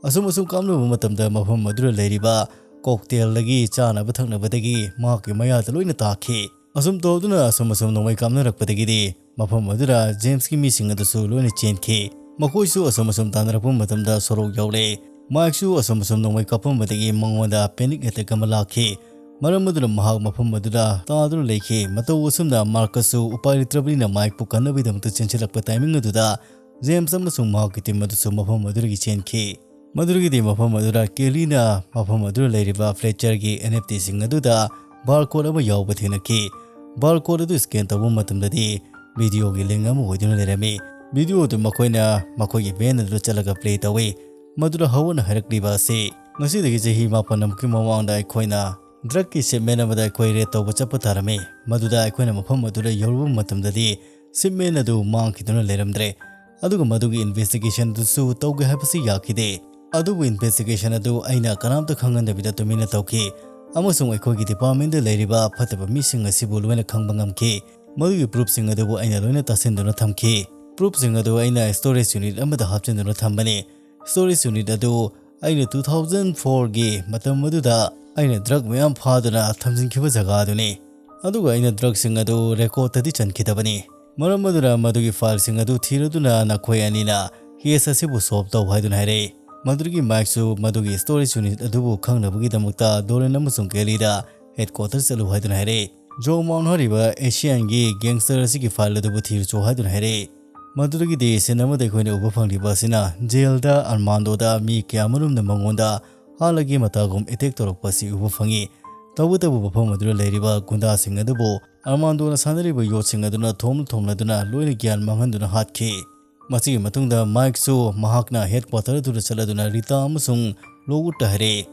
ꯑꯁꯨꯝ ꯑꯁꯨꯝ ꯀꯥꯞꯅꯕ ꯃꯇꯝꯗ ꯃꯐꯝ ꯑꯗꯨꯗ ꯂꯩꯔꯤꯕ ꯀꯣꯛꯇꯦꯜꯗꯒꯤ ꯆꯥꯅꯕ ꯊꯛꯅꯕꯗꯒꯤ ꯃꯍꯥꯛꯀꯤ ꯃꯌꯥꯗ ꯂꯣꯏꯅ ꯇꯥꯈꯤ꯫ ꯑꯁꯨꯝ ꯇꯧꯗꯨꯅ ꯑꯁꯨꯝ ꯑꯁꯨꯝ ꯅꯣꯡꯃꯩ ꯀꯥꯞꯅꯔꯛꯄꯗꯒꯤꯗꯤ ꯃꯐꯝ ꯑꯗꯨꯗ ꯖꯦꯝꯁꯀꯤ ꯃꯤꯁꯤꯡ ꯑꯗꯨꯁꯨ ꯂꯣꯏꯅ ꯆꯦꯟꯈꯤ꯫ ꯃꯈꯣꯏꯁꯨ ꯑꯁꯨꯝ ꯑꯁꯨꯝ ꯇꯥꯟꯅꯔꯛꯄ ꯃꯇꯝꯗ ꯁꯣꯔꯣꯛ ꯌꯧꯔꯦ꯫ ꯃꯥꯏꯛꯁꯨ ꯑꯁꯨꯝ ꯑꯁꯨꯝ ꯅꯣꯡꯃꯩ ꯀꯥꯞꯄꯝꯕꯗꯒꯤ ꯃꯉꯣꯟꯗ panic attack ꯑꯃ ꯂꯥꯛꯈꯤ꯫ ꯃꯔꯝ ꯑꯗꯨꯅ ꯃꯍꯥꯛ ꯃꯐꯝ ꯑꯗꯨꯗ ꯇꯥꯗꯨꯅ ꯂꯩꯈꯤ꯫ ꯃꯇꯧ ꯑꯁꯨꯝꯅ ꯃꯥꯔꯀꯁꯁꯨ ꯎꯄꯥꯏ ꯂꯩꯇ꯭ꯔꯕꯅꯤꯅ ꯃꯥꯏꯛꯄꯨ ꯀꯟꯅꯕꯒꯤꯗꯃꯛꯇ ꯆꯦꯟꯁꯤꯜꯂꯛꯄ timing ꯑꯗꯨꯗ ꯖꯦꯝꯁ ꯑꯃꯁꯨꯡ ꯃꯍꯥꯛꯀꯤ team ꯑꯗꯨꯁꯨ ꯃꯐꯝ ꯑꯗꯨꯗꯒꯤ ꯆꯦꯟꯈꯤ꯫ ꯃꯗꯨꯗꯒꯤꯗꯤ ꯃꯐꯝ ꯑꯗꯨꯗ ꯀꯦꯂꯤꯅ ꯃꯐꯝ ꯑꯗꯨꯗ ꯂꯩꯔꯤꯕ ꯐ꯭ꯂꯦꯆꯔꯒꯤ NFTꯁꯤꯡ ꯑꯗꯨꯗ barcode ꯑꯃ ꯌꯥꯎꯕ ꯊꯦꯡꯅꯈꯤ꯫ Barcode ꯑꯗꯨ scan ꯇꯧꯕ ꯃꯇꯝꯗꯗꯤ videoꯒꯤ link ꯑꯃ ꯑꯣꯏꯗꯨꯅ ꯂꯩꯔꯝꯃꯤ꯫ Video ꯑꯗꯨ ꯃꯈꯣꯏꯅ ꯃꯈꯣꯏꯒꯤ van ꯑꯗꯨꯗ ꯆꯠꯂꯒ play ꯇꯧꯏ꯫ ꯃꯗꯨꯗ ꯍꯋꯥꯔꯗꯅ ꯍꯥꯏꯔꯛꯂꯤꯕ ꯑꯁꯤ, "ꯉꯁꯤꯗꯒꯤ ꯆꯍꯤ ꯃꯥꯄꯟꯃꯨꯛꯀꯤ ꯃꯃꯥꯡꯗ ꯑꯩꯈꯣꯏꯅ drugꯀꯤ shipment ꯑꯃꯗ ꯑꯩꯈꯣꯏ raid ꯇꯧꯕ ꯆꯠꯄ ꯇꯥꯔꯝꯃꯤ꯫ ꯃꯗꯨꯗ ꯑꯩꯈꯣꯏꯅ ꯃꯐꯝ ꯑꯗꯨꯗ ꯌꯧꯔꯨꯕ ꯃꯇꯝꯗꯗꯤ shipment ꯑꯗꯨ ꯃꯥꯡꯈꯤꯗꯨꯅ ꯂꯩꯔꯝꯗ꯭ꯔꯦ꯫ ꯑꯗꯨꯒ ꯃꯗꯨꯒꯤ investigation ꯑꯗꯨꯁꯨ ꯇꯧꯒꯦ ꯍꯥꯏꯕꯁꯤ ꯌꯥꯈꯤꯗꯦ꯫ ꯑꯗꯨꯕꯨ investigation ꯑꯗꯨ ꯑꯩꯅ ꯀꯅꯥꯝꯇ ꯈꯪꯍꯟꯗꯕꯤꯗ ꯇꯨꯃꯤꯟꯅ ꯇꯧꯈꯤ꯫ ꯑꯃꯁꯨꯡ ꯑꯩꯈꯣꯏꯒꯤ departmentꯗ ꯂꯩꯔꯤꯕ ꯐꯠꯇꯕ ꯃꯤꯁꯤꯡ ꯑꯁꯤꯕꯨ ꯂꯣꯏꯅ ꯈꯪꯕ ꯉꯝꯈꯤ꯫ ꯃꯗꯨꯒꯤ proofꯁꯤꯡ ꯑꯗꯨꯕꯨ ꯑꯩꯅ ꯂꯣꯏꯅ ꯇꯥꯁꯤꯟꯗꯨꯅ ꯊꯝꯈꯤ꯫ Proofꯁꯤꯡ ꯑꯗꯨ ꯑꯩꯅ storage unit ꯑꯃꯗ ꯍꯥꯞꯆꯤꯟꯗꯨꯅ ꯊꯝꯕꯅꯤ꯫ Storage unit ꯑꯗꯨ ꯑꯩꯅ two thousand fourꯒꯤ ꯃꯇꯝ ꯑꯗꯨꯗ ꯑꯩꯅ drug ꯃꯌꯥꯝ ꯐꯥꯗꯨꯅ ꯊꯝꯖꯤꯟꯈꯤꯕ ꯖꯒꯥ ꯑꯗꯨꯅꯤ꯫ ꯑꯗꯨꯒ ꯑꯩꯅ drugꯁꯤꯡ ꯑꯗꯨ recordꯇꯗꯤ ꯆꯟꯈꯤꯗꯕꯅꯤ꯫ ꯃꯔꯝ ꯑꯗꯨꯅ ꯃꯗꯨꯒꯤ fileꯁꯤꯡ ꯑꯗꯨ ꯊꯤꯔꯗꯨꯅ ꯅꯈꯣꯏ ꯑꯅꯤꯅ case ꯑꯁꯤꯕꯨ solve ꯇꯧ" ꯍꯥꯏꯗꯨꯅ ꯍꯥꯏꯔꯛꯏ꯫ ꯃꯗꯨꯗꯒꯤ ꯃꯥꯏꯛꯁꯨ ꯃꯗꯨꯒꯤ storage unit ꯑꯗꯨꯕꯨ ꯈꯪꯅꯕꯒꯤꯗꯃꯛꯇ ꯗꯣꯔꯦꯟ ꯑꯃꯁꯨꯡ ꯀꯦꯂꯤꯗ headquarter ꯆꯠꯂꯨ ꯍꯥꯏꯗꯨꯅ ꯍꯥꯏꯔꯛꯏ꯫ ꯖꯣ ꯃꯥꯎꯟ ꯍꯥꯏꯔꯤꯕ Asianꯒꯤ gangster ꯑꯁꯤꯒꯤ file ꯑꯗꯨꯕꯨ ꯊꯤꯔꯨꯆꯣ ꯍꯥꯏꯗꯨꯅ ꯍꯥꯏꯔꯛꯏ꯫ ꯃꯗꯨꯗꯒꯤꯗꯤ scene ꯑꯃꯗ ꯑꯩꯈꯣꯏꯅ ꯎꯕ ꯐꯪꯂꯤꯕ ꯑꯁꯤꯅ jailꯗ ꯑꯔꯃꯥꯟꯗꯣꯗ ꯃꯤ ꯀꯌꯥꯃꯔꯨꯝꯅ ꯃꯉꯣꯟꯗ ꯍꯥꯠꯂꯒꯦ ꯃꯇꯥꯒꯨꯝ attack ꯇꯧꯔꯛꯄ ꯑꯁꯤ ꯎꯕ ꯐꯪꯉꯤ꯫ ꯇꯧꯕꯇꯕꯨ ꯃꯐꯝ ꯑꯗꯨꯗ ꯂꯩꯔꯤꯕ ꯒꯨꯟꯗꯥꯁꯤꯡ ꯑꯗꯨꯕꯨ ꯑꯔꯃꯥꯟꯗꯣꯅ ꯁꯥꯟꯅꯔꯤꯕ ꯌꯣꯠꯁꯤꯡ ꯑꯗꯨꯅ ꯊꯣꯝ ꯊꯣꯝꯂꯗꯨꯅ ꯂꯣꯏꯅ ꯒ꯭ꯌꯥꯟ ꯃꯥꯡꯍꯟꯗꯨꯅ ꯍꯥꯠꯈꯤ꯫ ꯃꯁꯤꯒꯤ ꯃꯇꯨꯡꯗ ꯃꯥꯏꯛꯁꯨ ꯃꯍꯥꯛꯅ headquarter ꯑꯗꯨꯗ ꯆꯠꯂꯗꯨꯅ ꯔꯤꯇꯥ ꯑꯃꯁꯨꯡ ꯂꯣꯋꯨꯗꯇ ꯍꯥꯏꯔꯛꯏ꯫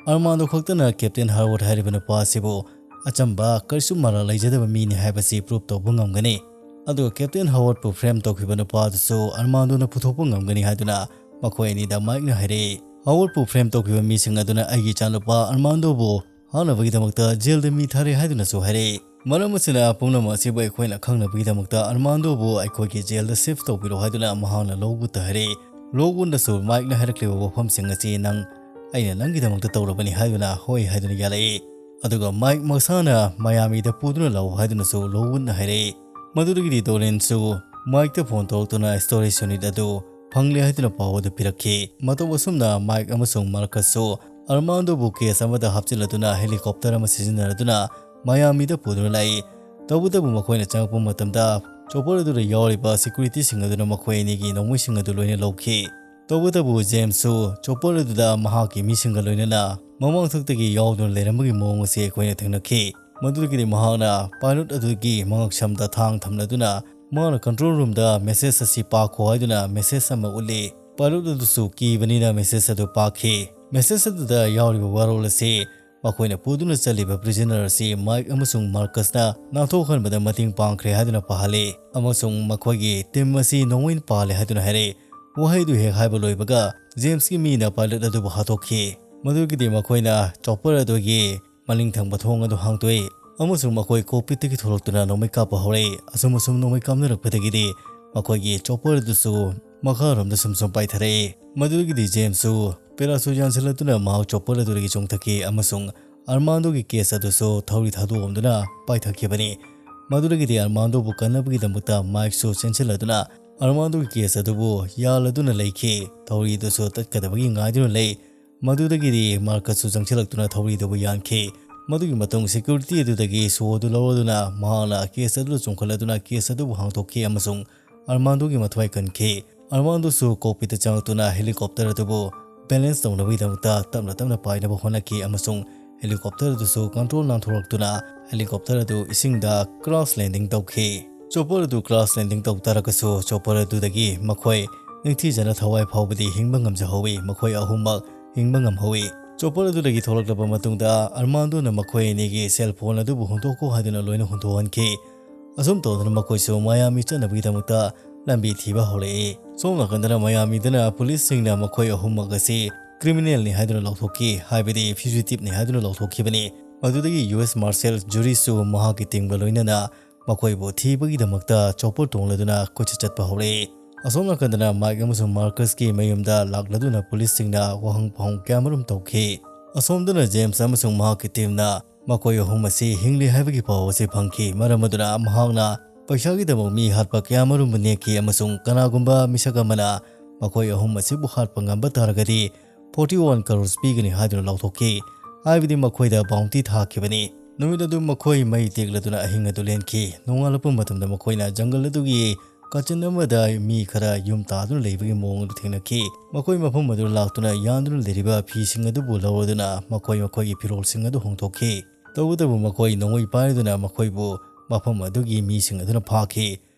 ꯑꯔꯃꯥꯟꯗꯣ ꯈꯛꯇꯅ Captain Howard ꯍꯥꯏꯔꯤꯕ ꯅꯨꯄꯥ ꯑꯁꯤꯕꯨ ꯑꯆꯝꯕ, ꯀꯔꯤꯁꯨ ꯃꯔꯥꯜ ꯂꯩꯖꯗꯕ ꯃꯤꯅꯤ ꯍꯥꯏꯕꯁꯤ prove ꯇꯧꯕ ꯉꯝꯒꯅꯤ꯫ ꯑꯗꯨꯒ Captain Howardꯄꯨ frame ꯇꯧꯈꯤꯕ ꯅꯨꯄꯥ ꯑꯗꯨꯁꯨ ꯑꯔꯃꯥꯟꯗꯣꯅ ꯄꯨꯊꯣꯛꯄ ꯉꯝꯒꯅꯤ ꯍꯥꯏꯗꯨꯅ ꯃꯈꯣꯏ ꯑꯅꯤꯗ ꯃꯥꯏꯛꯅ ꯍꯥꯏꯔꯛꯏ꯫ ꯍꯥꯋꯔꯗꯄꯨ frame ꯇꯧꯈꯤꯕ ꯃꯤꯁꯤꯡ ꯑꯗꯨꯅ ꯑꯩꯒꯤ ꯏꯆꯥꯅꯨꯄꯥ ꯑꯔꯃꯥꯟꯗꯣꯕꯨ ꯍꯥꯠꯅꯕꯒꯤꯗꯃꯛꯇ jailꯗ ꯃꯤ ꯊꯥꯔꯦ ꯍꯥꯏꯗꯨꯅꯁꯨ ꯍꯥꯏꯔꯛꯏ꯫ ꯃꯔꯝ ꯑꯁꯤꯅ ꯄꯨꯝꯅꯃꯛ ꯑꯁꯤꯕꯨ ꯑꯩꯈꯣꯏꯅ ꯈꯪꯅꯕꯒꯤꯗꯃꯛꯇ ꯑꯔꯃꯥꯟꯗꯣꯕꯨ ꯑꯩꯈꯣꯏꯒꯤ jailꯗ shift ꯇꯧꯕꯤꯔꯣ ꯍꯥꯏꯗꯨꯅ ꯃꯍꯥꯛꯅ ꯂꯣꯋꯨꯗꯇ ꯍꯥꯏꯔꯛꯏ꯫ ꯂꯣꯋꯨꯗꯅꯁꯨ ꯃꯥꯏꯛꯅ ꯍꯥꯏꯔꯛꯂꯤꯕ ꯋꯥꯐꯝꯁꯤꯡ ꯑꯁꯤ ꯅꯪ ꯑꯩꯅ ꯅꯪꯒꯤꯗꯃꯛꯇ ꯇꯧꯔꯕꯅꯤ" ꯍꯥꯏꯗꯨꯅ ꯍꯣꯏ ꯍꯥꯏꯗꯨꯅ ꯌꯥꯔꯛꯏ꯫ ꯑꯗꯨꯒ ꯃꯥꯏꯛ ꯃꯁꯥꯅ ꯃꯌꯥꯃꯤꯗ ꯄꯨꯗꯨꯅ ꯂꯥꯛꯎ ꯍꯥꯏꯗꯨꯅꯁꯨ ꯂꯣꯋꯨꯟꯅ ꯍꯥꯏꯔꯛꯏ꯫ ꯃꯗꯨꯗꯒꯤꯗꯤ ꯗꯣꯔꯦꯟꯁꯨ ꯃꯥꯏꯛꯇ ꯐꯣꯟ ꯇꯧꯔꯛꯇꯨꯅ ꯁ꯭ꯇꯣꯔꯦꯖ ꯌꯨꯅꯤꯠ ꯑꯗꯨ ꯐꯪꯂꯦ ꯍꯥꯏꯗꯨꯅ ꯄꯥꯎ ꯑꯗꯨ ꯄꯤꯔꯛꯈꯤ꯫ ꯃꯇꯧ ꯑꯁꯨꯝꯅ ꯃꯥꯏꯛ ꯑꯃꯁꯨꯡ ꯃꯥꯔꯀꯁꯁꯨ ꯑꯔꯃꯥꯟꯗꯣꯕꯨ ꯀꯦꯁ ꯑꯃꯗ ꯍꯥꯞꯆꯤꯜꯂꯗꯨꯅ ꯍꯦꯂꯤꯀꯣꯞꯇꯔ ꯑꯃ ꯁꯤꯖꯤꯟꯅꯔꯗꯨꯅ ꯃꯌꯥꯃꯤꯗ ꯄꯨꯗꯨꯅ ꯂꯥꯛꯏ꯫ ꯇꯧꯕꯇꯕꯨ ꯃꯈꯣꯏꯅ ꯆꯪꯂꯛꯄ ꯃꯇꯝꯗ ꯆꯣꯄꯔ ꯑꯗꯨꯗ ꯌꯥꯎꯔꯤꯕ ꯁꯦꯀ꯭ꯌꯨꯔꯤꯇꯤꯁꯤꯡ ꯑꯗꯨꯅ ꯃꯈꯣꯏ ꯑꯅꯤꯒꯤ ꯅꯣꯡꯃꯩꯁꯤꯡ ꯑꯗꯨ ꯂꯣꯏꯅ ꯂꯧꯈꯤ꯫ ꯇꯧꯕꯇꯕꯨ ꯖꯦꯝꯁꯁꯨ ꯆꯣꯄꯔ ꯑꯗꯨꯗ ꯃꯍꯥꯛꯀꯤ ꯃꯤꯁꯤꯡꯒ ꯂꯣꯏꯅꯅ ꯃꯃꯥꯡꯊꯛꯇꯒꯤ ꯌꯥꯎꯗꯨꯅ ꯂꯩꯔꯝꯕꯒꯤ ꯃꯑꯣꯡ ꯑꯁꯤ ꯑꯩꯈꯣꯏꯅ ꯊꯦꯡꯅꯈꯤ꯫ ꯃꯗꯨꯗꯒꯤꯗꯤ ꯃꯍꯥꯛꯅ ꯄꯥꯏꯂꯣꯠ ꯑꯗꯨꯒꯤ ꯃꯉꯛꯁꯝꯗ ꯊꯥꯡ ꯊꯝꯂꯗꯨꯅ ꯃꯍꯥꯛꯅ ꯀꯟꯇ꯭ꯔꯣꯜ ꯔꯨꯝꯗ ꯃꯦꯁꯦꯖ ꯑꯁꯤ ꯄꯥꯈꯣ ꯍꯥꯏꯗꯨꯅ ꯃꯦꯁꯦꯖ ꯑꯃ ꯎꯠꯂꯤ꯫ ꯄꯥꯏꯂꯣꯠ ꯑꯗꯨꯁꯨ ꯀꯤꯕꯅꯤꯅ ꯃꯦꯁꯦꯖ ꯑꯗꯨ ꯄꯥꯈꯤ꯫ ꯃꯦꯁꯦꯖ ꯑꯗꯨꯗ ꯌꯥꯎꯔꯤꯕ ꯋꯥꯔꯣꯜ ꯑꯁꯤ ꯃꯈꯣꯏꯅ ꯄꯨꯗꯨꯅ ꯆꯠꯂꯤꯕ ꯄ꯭ꯔꯤꯖꯅꯔ ꯑꯁꯤ ꯃꯥꯏꯛ ꯑꯃꯁꯨꯡ ꯃꯥꯔꯀꯁꯅ ꯅꯥꯟꯊꯣꯛꯍꯟꯕꯗ ꯃꯇꯦꯡ ꯄꯥꯡꯈ꯭ꯔꯦ ꯍꯥꯏꯗꯨꯅ ꯄꯥꯍꯜꯂꯤ ꯑꯃꯁꯨꯡ ꯃꯈꯣꯏꯒꯤ ꯇꯤꯝ ꯑꯁꯤ ꯅꯣꯡꯃꯩꯅ ꯄꯥꯜꯂꯦ ꯍꯥꯏꯗꯨꯅ ꯍꯥꯏꯔꯛꯏ꯫ ꯋꯥꯍꯩꯗꯨ ꯍꯦꯛ ꯍꯥꯏꯕ ꯂꯣꯏꯕꯒ ꯖꯦꯝꯁꯀꯤ ꯃꯤꯅ ꯄꯥꯏꯂꯠ ꯑꯗꯨꯕꯨ ꯍꯥꯠꯇꯣꯛꯈꯤ꯫ ꯃꯗꯨꯒꯤꯗꯤ ꯃꯈꯣꯏꯅ ꯆꯣꯄꯔ ꯑꯗꯨꯒꯤ ꯃꯅꯤꯡ ꯊꯪꯕ ꯊꯣꯡ ꯑꯗꯨ ꯍꯥꯡꯗꯣꯛꯏ ꯑꯃꯁꯨꯡ ꯃꯈꯣꯏ ꯀꯣꯛꯄꯤꯠꯇꯒꯤ ꯊꯣꯛꯂꯛꯇꯨꯅ ꯅꯣꯡꯃꯩ ꯀꯥꯞꯄ ꯍꯧꯔꯛꯏ꯫ ꯑꯁꯨꯝ ꯑꯁꯨꯝ ꯅꯣꯡꯃꯩ ꯀꯥꯞꯅꯔꯛꯄꯗꯒꯤꯗꯤ ꯃꯈꯣꯏꯒꯤ ꯆꯣꯄꯔ ꯑꯗꯨꯁꯨ ꯃꯈꯥꯔꯣꯝꯗ ꯁꯨꯝ ꯁꯨꯝ ꯄꯥꯏꯊꯔꯛꯏ꯫ ꯃꯗꯨꯗꯒꯤꯗꯤ ꯖꯦꯝꯁꯁꯨ ꯄꯦꯔꯥꯁꯨꯠ ꯌꯥꯟꯁꯤꯜꯂꯛꯇꯨꯅ ꯃꯍꯥꯛ ꯆꯣꯄꯔ ꯑꯗꯨꯗꯒꯤ ꯆꯣꯡꯊꯈꯤ ꯑꯃꯁꯨꯡ ꯑꯔꯃꯥꯟꯗꯣꯒꯤ ꯀꯦꯁ ꯑꯗꯨꯁꯨ ꯊꯧꯔꯤ ꯊꯥꯗꯣꯛꯂꯝꯗꯨꯅ ꯄꯥꯏꯊꯈꯤꯕꯅꯤ꯫ ꯃꯗꯨꯗꯒꯤꯗꯤ ꯑꯔꯃꯥꯟꯗꯣꯕꯨ ꯀꯟꯅꯕꯒꯤꯗꯃꯛꯇ ꯃꯥꯏꯛꯁꯨ ꯆꯦꯟꯁꯤꯜꯂꯗꯨꯅ ꯑꯔꯃꯥꯟꯗꯣꯒꯤ ꯀꯦꯁ ꯑꯗꯨꯕꯨ ꯌꯥꯜꯂꯗꯨꯅ ꯂꯩꯈꯤ꯫ ꯊꯧꯔꯤ ꯑꯗꯨꯁꯨ ꯇꯠꯀꯗꯕꯒꯤ ꯉꯥꯏꯗꯨꯅ ꯂꯩ꯫ ꯃꯗꯨꯗꯒꯤꯗꯤ ꯃꯥꯔꯀꯁꯁꯨ ꯆꯪꯁꯤꯜꯂꯛꯇꯨꯅ ꯊꯧꯔꯤꯗꯨꯕꯨ ꯌꯥꯟꯈꯤ꯫ ꯃꯗꯨꯒꯤ ꯃꯇꯨꯡ ꯁꯦꯀ꯭ꯌꯨꯔꯤꯇꯤ ꯑꯗꯨꯗꯒꯤ ꯁꯣ ꯑꯗꯨ ꯂꯧꯔꯗꯨꯅ ꯃꯍꯥꯛꯅ ꯀꯦꯁ ꯑꯗꯨꯗ ꯆꯣꯡꯈꯠꯂꯗꯨꯅ ꯀꯦꯁ ꯑꯗꯨꯕꯨ ꯍꯥꯡꯗꯣꯛꯈꯤ ꯑꯃꯁꯨꯡ ꯑꯔꯃꯥꯟꯗꯣꯒꯤ ꯃꯊ꯭ꯋꯥꯏ ꯀꯟꯈꯤ꯫ ꯑꯔꯃꯥꯟꯗꯣꯁꯨ ꯀꯣꯛꯄꯤꯠꯇ ꯆꯪꯂꯛꯇꯨꯅ ꯍꯦꯂꯤꯀꯣꯞꯇꯔ ꯑꯗꯨꯕꯨ ꯕꯦꯂꯦꯟꯁ ꯇꯧꯅꯕꯒꯤꯗꯃꯛꯇ ꯇꯞꯅ ꯇꯞꯅ ꯄꯥꯏꯅꯕ ꯍꯣꯠꯅꯈꯤ ꯑꯃꯁꯨꯡ ꯍꯦꯂꯤꯀꯣꯞꯇꯔ ꯑꯗꯨꯁꯨ ꯀꯟꯇ꯭ꯔꯣꯜ ꯅꯥꯟꯊꯣꯔꯛꯇꯨꯅ ꯍꯦꯂꯤꯀꯣꯞꯇꯔ ꯑꯗꯨ ꯏꯁꯤꯡꯗ ꯀ꯭ꯔꯥꯁ ꯂꯦꯟꯗꯤꯡ ꯇꯧꯈꯤ꯫ ꯆꯣꯄꯔ ꯑꯗꯨ ꯀ꯭ꯔꯥꯁ ꯂꯦꯟꯗꯤꯡ ꯇꯧ ꯇꯥꯔꯒꯁꯨ ꯆꯣꯄꯔ ꯑꯗꯨꯗꯒꯤ ꯃꯈꯣꯏ ꯅꯤꯡꯊꯤꯖꯅ ꯊꯋꯥꯏ ꯐꯥꯎꯕꯗꯤ ꯍꯤꯡꯕ ꯉꯝꯖꯍꯧꯋꯤ꯫ ꯃꯈꯣꯏ ꯑꯍꯨꯝꯃꯛ ꯍꯤꯡꯕ ꯉꯝꯍꯧꯋꯤ꯫ ꯆꯣꯄꯔ ꯑꯗꯨꯗꯒꯤ ꯊꯣꯛꯂꯛꯂꯕ ꯃꯇꯨꯡꯗ ꯑꯔꯃꯥꯟꯗꯣꯅ ꯃꯈꯣꯏ ꯑꯅꯤꯒꯤ ꯁꯦꯜ ꯐꯣꯟ ꯑꯗꯨꯕꯨ ꯍꯨꯟꯗꯣꯛꯈꯣ ꯍꯥꯏꯗꯨꯅ ꯂꯣꯏꯅ ꯍꯨꯟꯗꯣꯛꯍꯟꯈꯤ꯫ ꯑꯁꯨꯝ ꯇꯧꯗꯨꯅ ꯃꯈꯣꯏꯁꯨ ꯃꯌꯥꯃꯤ ꯆꯠꯅꯕꯒꯤꯗꯃꯛꯇ ꯂꯝꯕꯤ ꯊꯤꯕ ꯍꯧꯔꯛꯏ꯫ ꯁꯣꯝ ꯅꯥꯀꯟꯗꯅ ꯃꯌꯥꯃꯤꯗꯅ ꯄꯨꯂꯤꯁꯁꯤꯡꯅ ꯃꯈꯣꯏ ꯑꯍꯨꯝꯃꯛ ꯑꯁꯤ ꯀ꯭ꯔꯤꯃꯤꯅꯦꯜꯅꯤ ꯍꯥꯏꯗꯨꯅ ꯂꯥꯎꯊꯣꯛꯈꯤ, ꯍꯥꯏꯕꯗꯤ ꯐ꯭ꯌꯨꯖꯤꯇꯤꯚꯅꯤ ꯍꯥꯏꯗꯨꯅ ꯂꯥꯎꯊꯣꯛꯈꯤꯕꯅꯤ꯫ ꯃꯗꯨꯗꯒꯤ ꯌꯨ ꯑꯦꯁ ꯃꯥꯔꯁꯦꯜ ꯖꯨꯔꯤꯁꯨ ꯃꯍꯥꯛꯀꯤ ꯇꯤꯝꯒ ꯂꯣꯏꯅꯅ ꯃꯈꯣꯏꯕꯨ ꯊꯤꯕꯒꯤꯗꯃꯛꯇ ꯆꯣꯄꯔ ꯇꯣꯡꯂꯗꯨꯅ ꯀꯣꯏꯆꯠ ꯆꯠꯄ ꯍꯧꯔꯛꯏ꯫ ꯑꯁꯣꯝ ꯅꯥꯀꯟꯗꯅ ꯃꯥꯏꯛ ꯑꯃꯁꯨꯡ ꯃꯥꯔꯀꯁꯀꯤ ꯃꯌꯨꯝꯗ ꯂꯥꯛꯂꯗꯨꯅ ꯄꯨꯂꯤꯁꯁꯤꯡꯅ ꯋꯥꯍꯪ ꯄꯥꯎꯍꯪ ꯀꯌꯥꯃꯔꯨꯝ ꯇꯧꯈꯤ꯫ ꯑꯁꯣꯝꯗꯅ ꯖꯦꯝꯁ ꯑꯃꯁꯨꯡ ꯃꯍꯥꯛꯀꯤ ꯇꯤꯝꯅ ꯃꯈꯣꯏ ꯑꯍꯨꯝ ꯑꯁꯤ ꯍꯤꯡꯂꯤ ꯍꯥꯏꯕꯒꯤ ꯄꯥꯎ ꯑꯁꯤ ꯐꯪꯈꯤ꯫ ꯃꯔꯝ ꯑꯗꯨꯅ ꯃꯍꯥꯛꯅ ꯄꯩꯁꯥꯒꯤꯗꯃꯛ ꯃꯤ ꯍꯥꯠꯄ ꯀꯌꯥꯃꯔꯨꯝꯕꯨ ꯅꯦꯛꯈꯤ ꯑꯃꯁꯨꯡ ꯀꯅꯥꯒꯨꯝꯕ ꯃꯤꯁꯛ ꯑꯃꯅ ꯃꯈꯣꯏ ꯑꯍꯨꯝ ꯑꯁꯤꯕꯨ ꯍꯥꯠꯄ ꯉꯝꯕ ꯇꯥꯔꯒꯗꯤ forty one crores ꯄꯤꯒꯅꯤ ꯍꯥꯏꯗꯨꯅ ꯂꯥꯎꯊꯣꯛꯈꯤ꯫ ꯍꯥꯏꯕꯗꯤ ꯃꯈꯣꯏꯗ ꯕꯥꯎꯟꯇꯤ ꯊꯥꯈꯤꯕꯅꯤ꯫ ꯅꯨꯃꯤꯠ ꯑꯗꯨ ꯃꯈꯣꯏ ꯃꯩ ꯇꯦꯛꯂꯗꯨꯅ ꯑꯍꯤꯡ ꯑꯗꯨ ꯂꯦꯟꯈꯤ꯫ ꯅꯣꯡꯉꯥꯜꯂꯛꯄ ꯃꯇꯝꯗ ꯃꯈꯣꯏꯅ ꯖꯪꯒꯜ ꯑꯗꯨꯒꯤ ꯀꯥꯆꯤꯟ ꯑꯃꯗ ꯃꯤ ꯈꯔ ꯌꯨꯝ ꯇꯥꯗꯨꯅ ꯂꯩꯕꯒꯤ ꯃꯑꯣꯡ ꯑꯗꯨ ꯊꯦꯡꯅꯈꯤ꯫ ꯃꯈꯣꯏ ꯃꯐꯝ ꯑꯗꯨꯗ ꯂꯥꯛꯇꯨꯅ ꯌꯥꯟꯗꯨꯅ ꯂꯩꯔꯤꯕ ꯐꯤꯁꯤꯡ ꯑꯗꯨꯕꯨ ꯂꯧꯔꯗꯨꯅ ꯃꯈꯣꯏ ꯃꯈꯣꯏꯒꯤ ꯐꯤꯔꯣꯜꯁꯤꯡ ꯑꯗꯨ ꯍꯣꯡꯗꯣꯛꯈꯤ꯫ ꯇꯧꯕꯇꯕꯨ ꯃꯈꯣꯏ ꯅꯣꯡꯃꯩ ꯄꯥꯏꯔꯗꯨꯅ ꯃꯈꯣꯏꯕꯨ ꯃꯐꯝ ꯑꯗꯨꯒꯤ ꯃꯤꯁꯤꯡ ꯑꯗꯨꯅ ꯐꯥꯈꯤ꯫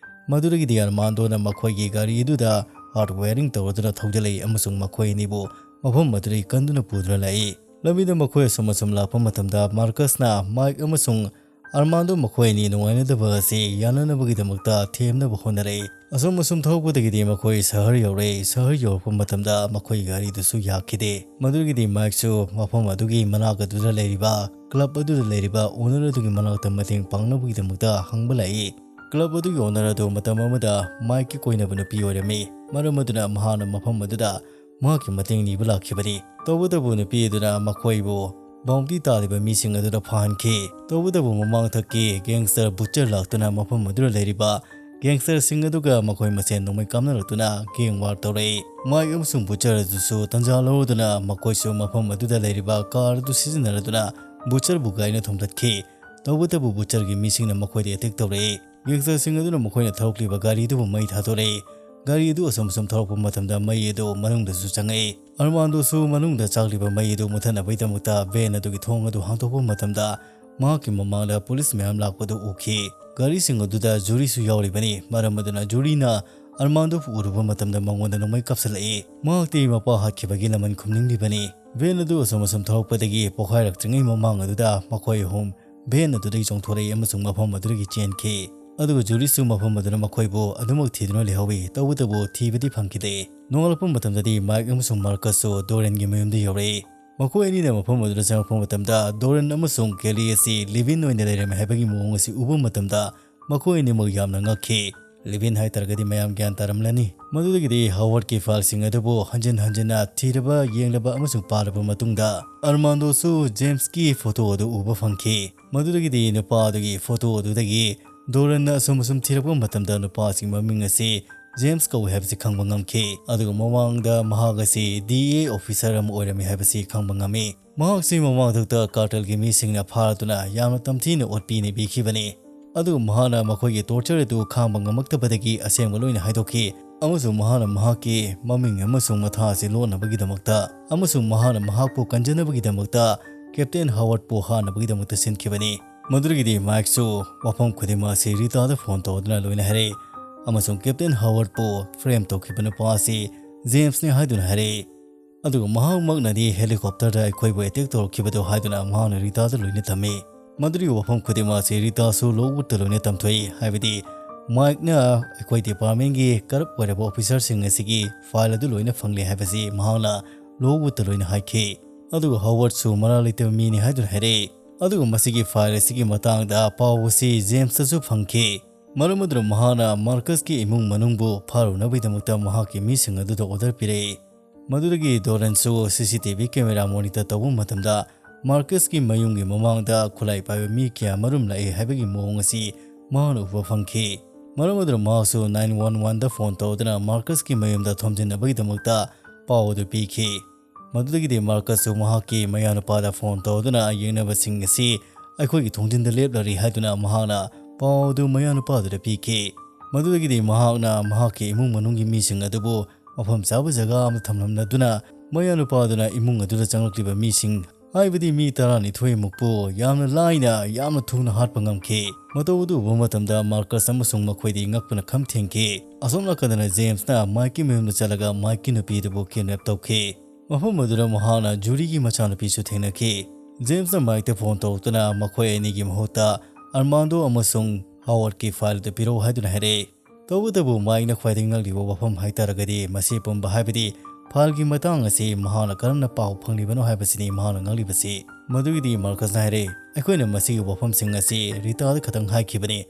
ꯃꯗꯨꯗꯒꯤꯗꯤ ꯑꯔꯃꯥꯟꯗꯣꯅ ꯃꯈꯣꯏꯒꯤ ꯒꯥꯔꯤ ꯑꯗꯨꯗ ꯍꯥꯔꯠ ꯋꯥꯌꯔꯤꯡ ꯇꯧꯔꯗꯨꯅ ꯊꯧꯖꯤꯜꯂꯛꯏ ꯑꯃꯁꯨꯡ ꯃꯈꯣꯏ ꯑꯅꯤꯕꯨ ꯃꯐꯝ ꯑꯗꯨꯗꯒꯤ ꯀꯟꯗꯨꯅ ꯄꯨꯗꯨꯅ ꯂꯥꯛꯏ꯫ ꯂꯝꯕꯤꯗ ꯃꯈꯣꯏ ꯑꯁꯨꯝ ꯑꯁꯨꯝ ꯂꯥꯛꯄ ꯃꯇꯝꯗ ꯃꯥꯔꯀꯁꯅ ꯃꯥꯏꯛ ꯑꯃꯁꯨꯡ ꯑꯔꯃꯥꯟꯗꯣ ꯃꯈꯣꯏ ꯑꯅꯤ ꯅꯨꯡꯉꯥꯏꯅꯗꯕ ꯑꯁꯤ ꯌꯥꯅꯅꯕꯒꯤꯗꯃꯛꯇ ꯊꯦꯝꯅꯕ ꯍꯣꯠꯅꯔꯛꯏ꯫ ꯑꯁꯨꯝ ꯑꯁꯨꯝ ꯊꯧꯔꯛꯄꯗꯒꯤꯗꯤ ꯃꯈꯣꯏ ꯁꯍꯔ ꯌꯧꯔꯛꯏ꯫ ꯁꯍꯔ ꯌꯧꯔꯛꯄ ꯃꯇꯝꯗ ꯃꯈꯣꯏ ꯒꯥꯔꯤꯗꯨꯁꯨ ꯌꯥꯈꯤꯗꯦ꯫ ꯃꯗꯨꯗꯒꯤꯗꯤ ꯃꯥꯏꯛꯁꯨ ꯃꯐꯝ ꯑꯗꯨꯒꯤ ꯃꯅꯥꯛ ꯑꯗꯨꯗ ꯂꯩꯔꯤꯕ ꯀ꯭ꯂꯕ ꯑꯗꯨꯗ ꯂꯩꯔꯤꯕ ꯑꯣꯅꯔ ꯑꯗꯨꯒꯤ ꯃꯅꯥꯛꯇ ꯃꯇꯦꯡ ꯄꯥꯡꯅꯕꯒꯤꯗꯃꯛꯇ ꯍꯪꯕ ꯂꯥꯛꯏ꯫ ꯀ꯭ꯂꯕ ꯑꯗꯨꯒꯤ ꯑꯣꯅꯔ ꯑꯗꯨ ꯃꯇꯝ ꯑꯃꯗ ꯃꯥꯏꯛꯀꯤ ꯀꯣꯏꯅꯕ ꯅꯨꯄꯤ ꯑꯣꯏꯔꯝꯃꯤ꯫ ꯃꯔꯝ ꯑꯗꯨꯅ ꯃꯍꯥꯛꯅ ꯃꯐꯝ ꯑꯗꯨꯗ ꯃꯍꯥꯛꯀꯤ ꯃꯇꯦꯡ ꯅꯤꯕ ꯂꯥꯛꯈꯤꯕꯅꯤ꯫ ꯇꯧꯕꯇꯕꯨ ꯅꯨꯄꯤ ꯑꯗꯨꯅ ꯃꯈꯣꯏꯕꯨ ꯕꯥꯎꯟꯇꯤ ꯇꯥꯔꯤꯕ ꯃꯤꯁꯤꯡ ꯑꯗꯨꯗ ꯐꯥꯍꯟꯈꯤ꯫ ꯇꯧꯕꯇꯕꯨ ꯃꯃꯥꯡꯊꯛꯀꯤ ꯒꯦꯡꯁꯇꯔ ꯕꯨꯆꯔ ꯂꯥꯛꯇꯨꯅ ꯃꯐꯝ ꯑꯗꯨꯗ ꯂꯩꯔꯤꯕ ꯒꯦꯡꯁꯇꯔꯁꯤꯡ ꯑꯗꯨꯒ ꯃꯈꯣꯏ ꯃꯁꯦꯟ ꯅꯣꯡꯃꯩ ꯀꯥꯞꯅꯔꯛꯇꯨꯅ ꯒꯦꯡ ꯋꯥꯔ ꯇꯧꯔꯛꯏ꯫ ꯃꯥꯏꯛ ꯑꯃꯁꯨꯡ ꯕꯨꯆꯔ ꯑꯗꯨꯁꯨ ꯇꯟꯖꯥ ꯂꯧꯔꯗꯨꯅ ꯃꯈꯣꯏꯁꯨ ꯃꯐꯝ ꯑꯗꯨꯗ ꯂꯩꯔꯤꯕ ꯀꯥꯔ ꯑꯗꯨ ꯁꯤꯖꯤꯟꯅꯔꯗꯨꯅ ꯕꯨꯆꯔꯕꯨ ꯒꯥꯔꯤꯅ ꯊꯣꯝꯗꯠꯈꯤ꯫ ꯇꯧꯕꯇꯕꯨ ꯕꯨꯆꯔꯒꯤ ꯃꯤꯁꯤꯡꯅ ꯃꯈꯣꯏꯗ ꯑꯦꯇꯦꯛ ꯇꯧꯔꯛꯏ꯫ ꯒꯦꯡꯁꯇꯔꯁꯤꯡ ꯑꯗꯨꯅ ꯃꯈꯣꯏꯅ ꯊꯧꯔꯛꯂꯤꯕ ꯒꯥꯔꯤ ꯑꯗꯨꯕꯨ ꯃꯩ ꯊꯥꯗꯣꯔꯛꯏ꯫ ꯒꯥꯔꯤ ꯑꯗꯨ ꯑꯁꯨꯝ ꯑꯁꯨꯝ ꯊꯧꯔꯛꯄ ꯃꯇꯝꯗ ꯃꯩ ꯑꯗꯨ ꯃꯅꯨꯡꯗꯁꯨ ꯆꯪꯉꯛꯏ꯫ ꯑꯔꯃꯥꯟꯗꯣꯁꯨ ꯃꯅꯨꯡꯗ ꯆꯥꯛꯂꯤꯕ ꯃꯩ ꯑꯗꯨ ꯃꯨꯊꯠꯅꯕꯒꯤꯗꯃꯛꯇ ꯚꯦꯟ ꯑꯗꯨꯒꯤ ꯊꯣꯡ ꯑꯗꯨ ꯍꯥꯡꯗꯣꯛꯄ ꯃꯇꯝꯗ ꯃꯍꯥꯛꯀꯤ ꯃꯃꯥꯡꯗ ꯄꯨꯂꯤꯁ ꯃꯌꯥꯝ ꯂꯥꯛꯄꯗꯨ ꯎꯈꯤ꯫ ꯒꯥꯔꯤꯁꯤꯡ ꯑꯗꯨꯗ ꯖꯨꯔꯤꯁꯨ ꯌꯥꯎꯔꯤꯕꯅꯤ꯫ ꯃꯔꯝ ꯑꯗꯨꯅ ꯖꯨꯔꯤꯅ ꯑꯔꯃꯥꯟꯗꯣꯕꯨ ꯎꯔꯨꯕ ꯃꯇꯝꯗ ꯃꯉꯣꯟꯗ ꯅꯣꯡꯃꯩ ꯀꯥꯞꯁꯤꯜꯂꯛꯏ꯫ ꯃꯍꯥꯛꯇꯤ ꯃꯄꯥ ꯍꯥꯠꯈꯤꯕꯒꯤ ꯂꯃꯟ ꯈꯨꯝꯅꯤꯡꯂꯤꯕꯅꯤ꯫ ꯚꯦꯟ ꯑꯗꯨ ꯑꯁꯨꯝ ꯑꯁꯨꯝ ꯊꯧꯔꯛꯄꯗꯒꯤ ꯄꯣꯈꯥꯏꯔꯛꯇ꯭ꯔꯤꯉꯩ ꯃꯃꯥꯡ ꯑꯗꯨꯗ ꯃꯈꯣꯏ ꯑꯍꯨꯝ ꯚꯦꯟ ꯑꯗꯨꯗꯒꯤ ꯆꯣꯡꯊꯣꯔꯛꯏ ꯑꯃꯁꯨꯡ ꯃꯐꯝ ꯑꯗꯨꯗꯒꯤ ꯆꯦꯟꯈꯤ꯫ ꯑꯗꯨꯒ ꯖꯨꯔꯤꯁꯨ ꯃꯐꯝ ꯑꯗꯨꯗ ꯃꯈꯣꯏꯕꯨ ꯑꯗꯨꯃꯛ ꯊꯤꯗꯨꯅ ꯂꯩꯍꯧꯏ꯫ ꯇꯧꯕꯇꯕꯨ ꯊꯤꯕꯗꯤ ꯐꯪꯈꯤꯗꯦ꯫ ꯅꯣꯡꯉꯥꯜꯂꯛꯄ ꯃꯇꯝꯗꯗꯤ ꯃꯥꯏꯛ ꯑꯃꯁꯨꯡ ꯃꯥꯔꯀꯁꯁꯨ ꯗꯣꯔꯦꯟꯒꯤ ꯃꯌꯨꯝꯗ ꯌꯧꯔꯛꯏ꯫ ꯃꯈꯣꯏ ꯑꯅꯤꯅ ꯃꯐꯝ ꯑꯗꯨꯗ ꯆꯪꯂꯛꯄ ꯃꯇꯝꯗ ꯗꯣꯔꯦꯟ ꯑꯃꯁꯨꯡ ꯀꯦꯂꯤ ꯑꯁꯤ ꯂꯤꯚꯤꯟ ꯑꯣꯏꯅ ꯂꯩꯔꯝꯃꯤ ꯍꯥꯏꯕꯒꯤ ꯃꯑꯣꯡ ꯑꯁꯤ ꯎꯕ ꯃꯇꯝꯗ ꯃꯈꯣꯏ ꯑꯅꯤꯃꯛ ꯌꯥꯝꯅ ꯉꯛꯈꯤ꯫ ꯂꯤꯚꯤꯟ ꯍꯥꯏꯇꯥꯔꯒꯗꯤ ꯃꯌꯥꯝ ꯒ꯭ꯌꯥꯟ ꯇꯥꯔꯝꯂꯅꯤ꯫ ꯃꯗꯨꯗꯒꯤꯗꯤ ꯍꯥꯋꯥꯔꯗꯀꯤ ꯐꯥꯏꯜꯁꯤꯡ ꯑꯗꯨꯕꯨ ꯍꯟꯖꯤꯟ ꯍꯟꯖꯤꯟꯅ ꯊꯤꯔꯕ, ꯌꯦꯡꯂꯕ ꯑꯃꯁꯨꯡ ꯄꯥꯔꯕ ꯃꯇꯨꯡꯗ ꯑꯔꯃꯥꯟꯗꯣꯁꯨ ꯖꯦꯝꯁꯀꯤ ꯐꯣꯇꯣ ꯑꯗꯨ ꯎꯕ ꯐꯪꯈꯤ꯫ ꯃꯗꯨꯗꯒꯤꯗꯤ ꯅꯨꯄꯥ ꯑꯗꯨꯒꯤ ꯐꯣꯇꯣ ꯑꯗꯨꯗꯒꯤ ꯗꯣꯔꯟꯅ ꯑꯁꯨꯝ ꯑꯁꯨꯝ ꯊꯤꯔꯛꯄ ꯃꯇꯝꯗ ꯅꯨꯄꯥꯁꯤꯒꯤ ꯃꯃꯤꯡ ꯑꯁꯤ ꯖꯦꯝꯁ ꯀꯧꯏ ꯍꯥꯏꯕꯁꯤ ꯈꯪꯕ ꯉꯝꯈꯤ꯫ ꯑꯗꯨꯒ ꯃꯃꯥꯡꯗ ꯃꯍꯥꯛ ꯑꯁꯤ ꯗꯤ ꯑꯦ ꯑꯣꯐꯤꯁꯔ ꯑꯃ ꯑꯣꯏꯔꯝꯃꯤ ꯍꯥꯏꯕꯁꯤ ꯈꯪꯕ ꯉꯝꯃꯤ꯫ ꯃꯍꯥꯛꯁꯤ ꯃꯃꯥꯡꯊꯛꯇ ꯀꯥꯔꯇꯦꯜꯒꯤ ꯃꯤꯁꯤꯡꯅ ꯐꯥꯔꯗꯨꯅ ꯌꯥꯝꯅ ꯇꯝꯊꯤꯅ ꯑꯣꯠꯄꯤ ꯅꯩꯕꯤꯈꯤꯕꯅꯤ꯫ ꯑꯗꯨꯒ ꯃꯍꯥꯛꯅ ꯃꯈꯣꯏꯒꯤ ꯇꯣꯔꯆꯔ ꯑꯗꯨ ꯈꯥꯡꯕ ꯉꯝꯃꯛꯇꯕꯗꯒꯤ ꯑꯁꯦꯡꯕ ꯂꯣꯏꯅ ꯍꯥꯏꯗꯣꯛꯈꯤ꯫ ꯑꯃꯁꯨꯡ ꯃꯍꯥꯛꯅ ꯃꯍꯥꯛꯀꯤ ꯃꯃꯤꯡ ꯑꯃꯁꯨꯡ ꯃꯊꯥ ꯑꯁꯤ ꯂꯣꯠꯅꯕꯒꯤꯗꯃꯛꯇ ꯑꯃꯁꯨꯡ ꯃꯍꯥꯛꯅ ꯃꯍꯥꯛꯄꯨ ꯀꯟꯖꯅꯕꯒꯤꯗꯃꯛꯇ ꯀꯦꯞꯇꯦꯟ ꯍꯥꯋꯥꯔꯗꯄꯨ ꯍꯥꯠꯅꯕꯒꯤꯗꯃꯛꯇ ꯁꯤꯟꯈꯤꯕꯅꯤ꯫ ꯃꯗꯨꯗꯒꯤꯗꯤ ꯃꯥꯏꯛꯁꯨ ꯋꯥꯐꯝ ꯈꯨꯗꯤꯡꯃꯛ ꯑꯁꯤ ꯔꯤꯇꯥꯗ ꯐꯣꯟ ꯇꯧꯗꯨꯅ ꯂꯣꯏꯅ ꯍꯥꯏꯔꯛꯏ꯫ ꯑꯃꯁꯨꯡ ꯀꯦꯞꯇꯦꯟ ꯍꯥꯋꯥꯔꯗꯄꯨ ꯐ꯭ꯔꯦꯝ ꯇꯧꯈꯤꯕ ꯅꯨꯄꯥ ꯑꯁꯤ ꯖꯦꯝꯁꯅꯤ ꯍꯥꯏꯗꯨꯅ ꯍꯥꯏꯔꯛꯏ꯫ ꯑꯗꯨꯒ ꯃꯍꯥꯛꯃꯛꯅꯗꯤ ꯍꯦꯂꯤꯀꯣꯞꯇꯔꯗ ꯑꯩꯈꯣꯏꯕꯨ ꯑꯦꯇꯦꯛ ꯇꯧꯔꯛꯈꯤꯕꯗꯣ ꯍꯥꯏꯗꯨꯅ ꯃꯍꯥꯛꯅ ꯔꯤꯇꯥꯗ ꯂꯣꯏꯅ ꯇꯝꯃꯤ꯫ ꯃꯗꯨꯒꯤ ꯋꯥꯐꯝ ꯈꯨꯗꯤꯡꯃꯛ ꯑꯁꯤ ꯔꯤꯇꯥꯁꯨ ꯂꯣꯛꯋꯨꯗꯇ ꯂꯣꯏꯅ ꯇꯝꯊꯣꯛꯏ꯫ ꯍꯥꯏꯕꯗꯤ ꯃꯥꯏꯛꯅ ꯑꯩꯈꯣꯏ ꯗꯤꯄꯥꯔꯠꯃꯦꯟꯒꯤ ꯀꯔꯞ ꯑꯣꯏꯔꯕ ꯑꯣꯐꯤꯁꯔꯁꯤꯡ ꯑꯁꯤꯒꯤ ꯐꯥꯏꯜ ꯑꯗꯨ ꯂꯣꯏꯅ ꯐꯪꯂꯦ ꯍꯥꯏꯕꯁꯤ ꯃꯍꯥꯛꯅ ꯂꯣꯛꯋꯨꯗꯇ ꯂꯣꯏꯅ ꯍꯥꯏꯈꯤ꯫ ꯑꯗꯨꯒ ꯍꯥꯋꯥꯔꯗꯁꯨ ꯃꯔꯥꯜ ꯂꯩꯇꯕ ꯃꯤꯅꯤ ꯍꯥꯏꯗꯨꯅ ꯍꯥꯏꯔꯛꯏ꯫ ꯑꯗꯨꯒ ꯃꯁꯤꯒꯤ ꯐꯥꯏꯜ ꯑꯁꯤꯒꯤ ꯃꯇꯥꯡꯗ ꯄꯥꯎ ꯑꯁꯤ ꯖꯦꯝꯁꯇꯁꯨ ꯐꯪꯈꯤ꯫ ꯃꯔꯝ ꯑꯗꯨꯅ ꯃꯍꯥꯛꯅ ꯃꯥꯔꯀꯁꯀꯤ ꯏꯃꯨꯡ ꯃꯅꯨꯡꯕꯨ ꯐꯥꯔꯨꯅꯕꯒꯤꯗꯃꯛꯇ ꯃꯍꯥꯛꯀꯤ ꯃꯤꯁꯤꯡ ꯑꯗꯨꯗ ꯑꯣꯔꯗꯔ ꯄꯤꯔꯛꯏ꯫ ꯃꯗꯨꯗꯒꯤ ꯗꯣꯔꯟꯁꯨ ꯁꯤ C T V camera monitor ꯇꯧꯕ ꯃꯇꯝꯗ ꯃꯥꯔꯀꯁꯀꯤ ꯃꯌꯨꯝꯒꯤ ꯃꯃꯥꯡꯗ ꯈꯨꯠꯂꯥꯏ ꯄꯥꯏꯕ ꯃꯤ ꯀꯌꯥ ꯃꯔꯨꯝ ꯂꯥꯛꯏ ꯍꯥꯏꯕꯒꯤ ꯃꯑꯣꯡ ꯑꯁꯤ ꯃꯍꯥꯛꯅ ꯎꯕ ꯐꯪꯈꯤ꯫ ꯃꯔꯝ ꯑꯗꯨꯅ ꯃꯍꯥꯛꯁꯨ ꯅꯥꯏꯟ ꯋꯥꯟ ꯋꯥꯟꯗ ꯐꯣꯟ ꯇꯧꯗꯨꯅ ꯃꯥꯔꯀꯁꯀꯤ ꯃꯌꯨꯝꯗ ꯊꯣꯝꯖꯤꯟꯅꯕꯒꯤꯗꯃꯛꯇ ꯄꯥꯎ ꯑꯗꯨ ꯄꯤꯈꯤ꯫ ꯃꯗꯨꯗꯒꯤꯗꯤ ꯃꯥꯔꯀꯁꯁꯨ ꯃꯍꯥꯛꯀꯤ ꯃꯌꯥꯅꯨꯄꯥꯗ ꯐꯣꯟ ꯇꯧꯗꯨꯅ ꯌꯦꯡꯅꯕꯁꯤꯡ ꯑꯁꯤ ꯑꯩꯈꯣꯏꯒꯤ ꯊꯣꯡꯖꯤꯟꯗ ꯂꯦꯞꯂꯔꯤ ꯍꯥꯏꯗꯨꯅ ꯃꯍꯥꯛꯅ ꯄꯥꯎ ꯑꯗꯨ ꯃꯌꯥꯅꯨꯄꯥꯗꯨꯗ ꯄꯤꯈꯤ꯫ ꯃꯗꯨꯗꯒꯤꯗꯤ ꯃꯍꯥꯛꯅ ꯃꯍꯥꯛꯀꯤ ꯏꯃꯨꯡ ꯃꯅꯨꯡꯒꯤ ꯃꯤꯁꯤꯡ ꯑꯗꯨꯕꯨ ꯃꯐꯝ ꯆꯥꯕ ꯖꯒꯥ ꯑꯃꯗ ꯊꯝꯂꯝꯂꯗꯨꯅ ꯃꯌꯥꯅꯨꯄꯥꯗꯨꯅ ꯏꯃꯨꯡ ꯑꯗꯨꯗ ꯆꯪꯂꯛꯂꯤꯕ ꯃꯤꯁꯤꯡ, ꯍꯥꯏꯕꯗꯤ ꯃꯤ ꯇꯔꯥꯅꯤꯊꯣꯏ ꯃꯨꯛꯄꯨ ꯌꯥꯝꯅ ꯂꯥꯏꯅ ꯌꯥꯝꯅ ꯊꯨꯅ ꯍꯥꯠꯄ ꯉꯝꯈꯤ꯫ ꯃꯇꯧ ꯑꯗꯨ ꯎꯕ ꯃꯇꯝꯗ ꯃꯥꯔꯀꯁ ꯑꯃꯁꯨꯡ ꯃꯈꯣꯏꯗꯤ ꯉꯛꯄꯅ ꯈꯝ ꯊꯦꯡꯈꯤ꯫ ꯑꯁꯣꯝ ꯅꯥꯀꯟꯗꯅ ꯖꯦꯝꯁꯅ ꯃꯥꯏꯛꯀꯤ ꯃꯌꯨꯝꯗ ꯆꯠꯂꯒ ꯃꯥꯏꯛꯀꯤ ꯅꯨꯄꯤ ꯑꯗꯨꯕꯨ ꯀꯤꯗꯅꯦꯞ ꯇꯧꯈꯤ꯫ ꯃꯐꯝ ꯑꯗꯨꯗ ꯃꯍꯥꯛꯅ ꯖꯨꯔꯤꯒꯤ ꯃꯆꯥꯅꯨꯄꯤꯁꯨ ꯊꯦꯡꯅꯈꯤ꯫ ꯖꯦꯝꯁꯅ ꯃꯥꯏꯛꯇ ꯐꯣꯟ ꯇꯧꯔꯛꯇꯨꯅ ꯃꯈꯣꯏ ꯑꯅꯤꯒꯤ ꯃꯍꯨꯠꯇ ꯑꯔꯃꯥꯟꯗꯣ ꯑꯃꯁꯨꯡ ꯍꯥꯋꯥꯔꯗꯀꯤ ꯐꯥꯏꯜ ꯑꯗꯨ ꯄꯤꯔꯛꯎ ꯍꯥꯏꯗꯨꯅ ꯍꯥꯏꯔꯛꯏ꯫ ꯇꯧꯕꯇꯕꯨ ꯃꯥꯏꯛꯅ ꯈ꯭ꯋꯥꯏꯗꯒꯤ ꯉꯛꯂꯤꯕ ꯋꯥꯐꯝ ꯍꯥꯏꯇꯥꯔꯒꯗꯤ ꯃꯁꯤ ꯄꯨꯝꯕ ꯍꯥꯏꯕꯗꯤ ꯐꯥꯏꯜꯒꯤ ꯃꯇꯥꯡ ꯑꯁꯤ ꯃꯍꯥꯛꯅ ꯀꯔꯝꯅ ꯄꯥꯎ ꯐꯪꯂꯤꯕꯅꯣ ꯍꯥꯏꯕꯁꯤꯅꯤ ꯃꯍꯥꯛꯅ ꯉꯛꯂꯤꯕꯁꯤ꯫ ꯃꯗꯨꯒꯤꯗꯤ ꯃꯥꯔꯀꯁꯅ ꯍꯥꯏꯔꯛꯏ, ꯑꯩꯈꯣꯏꯅ ꯃꯁꯤꯒꯤ ꯋꯥꯐꯝꯁꯤꯡ ꯑꯁꯤ ꯔꯤꯇꯥꯗ ꯈꯛꯇꯪ ꯍꯥꯏꯈꯤꯕꯅꯤ꯫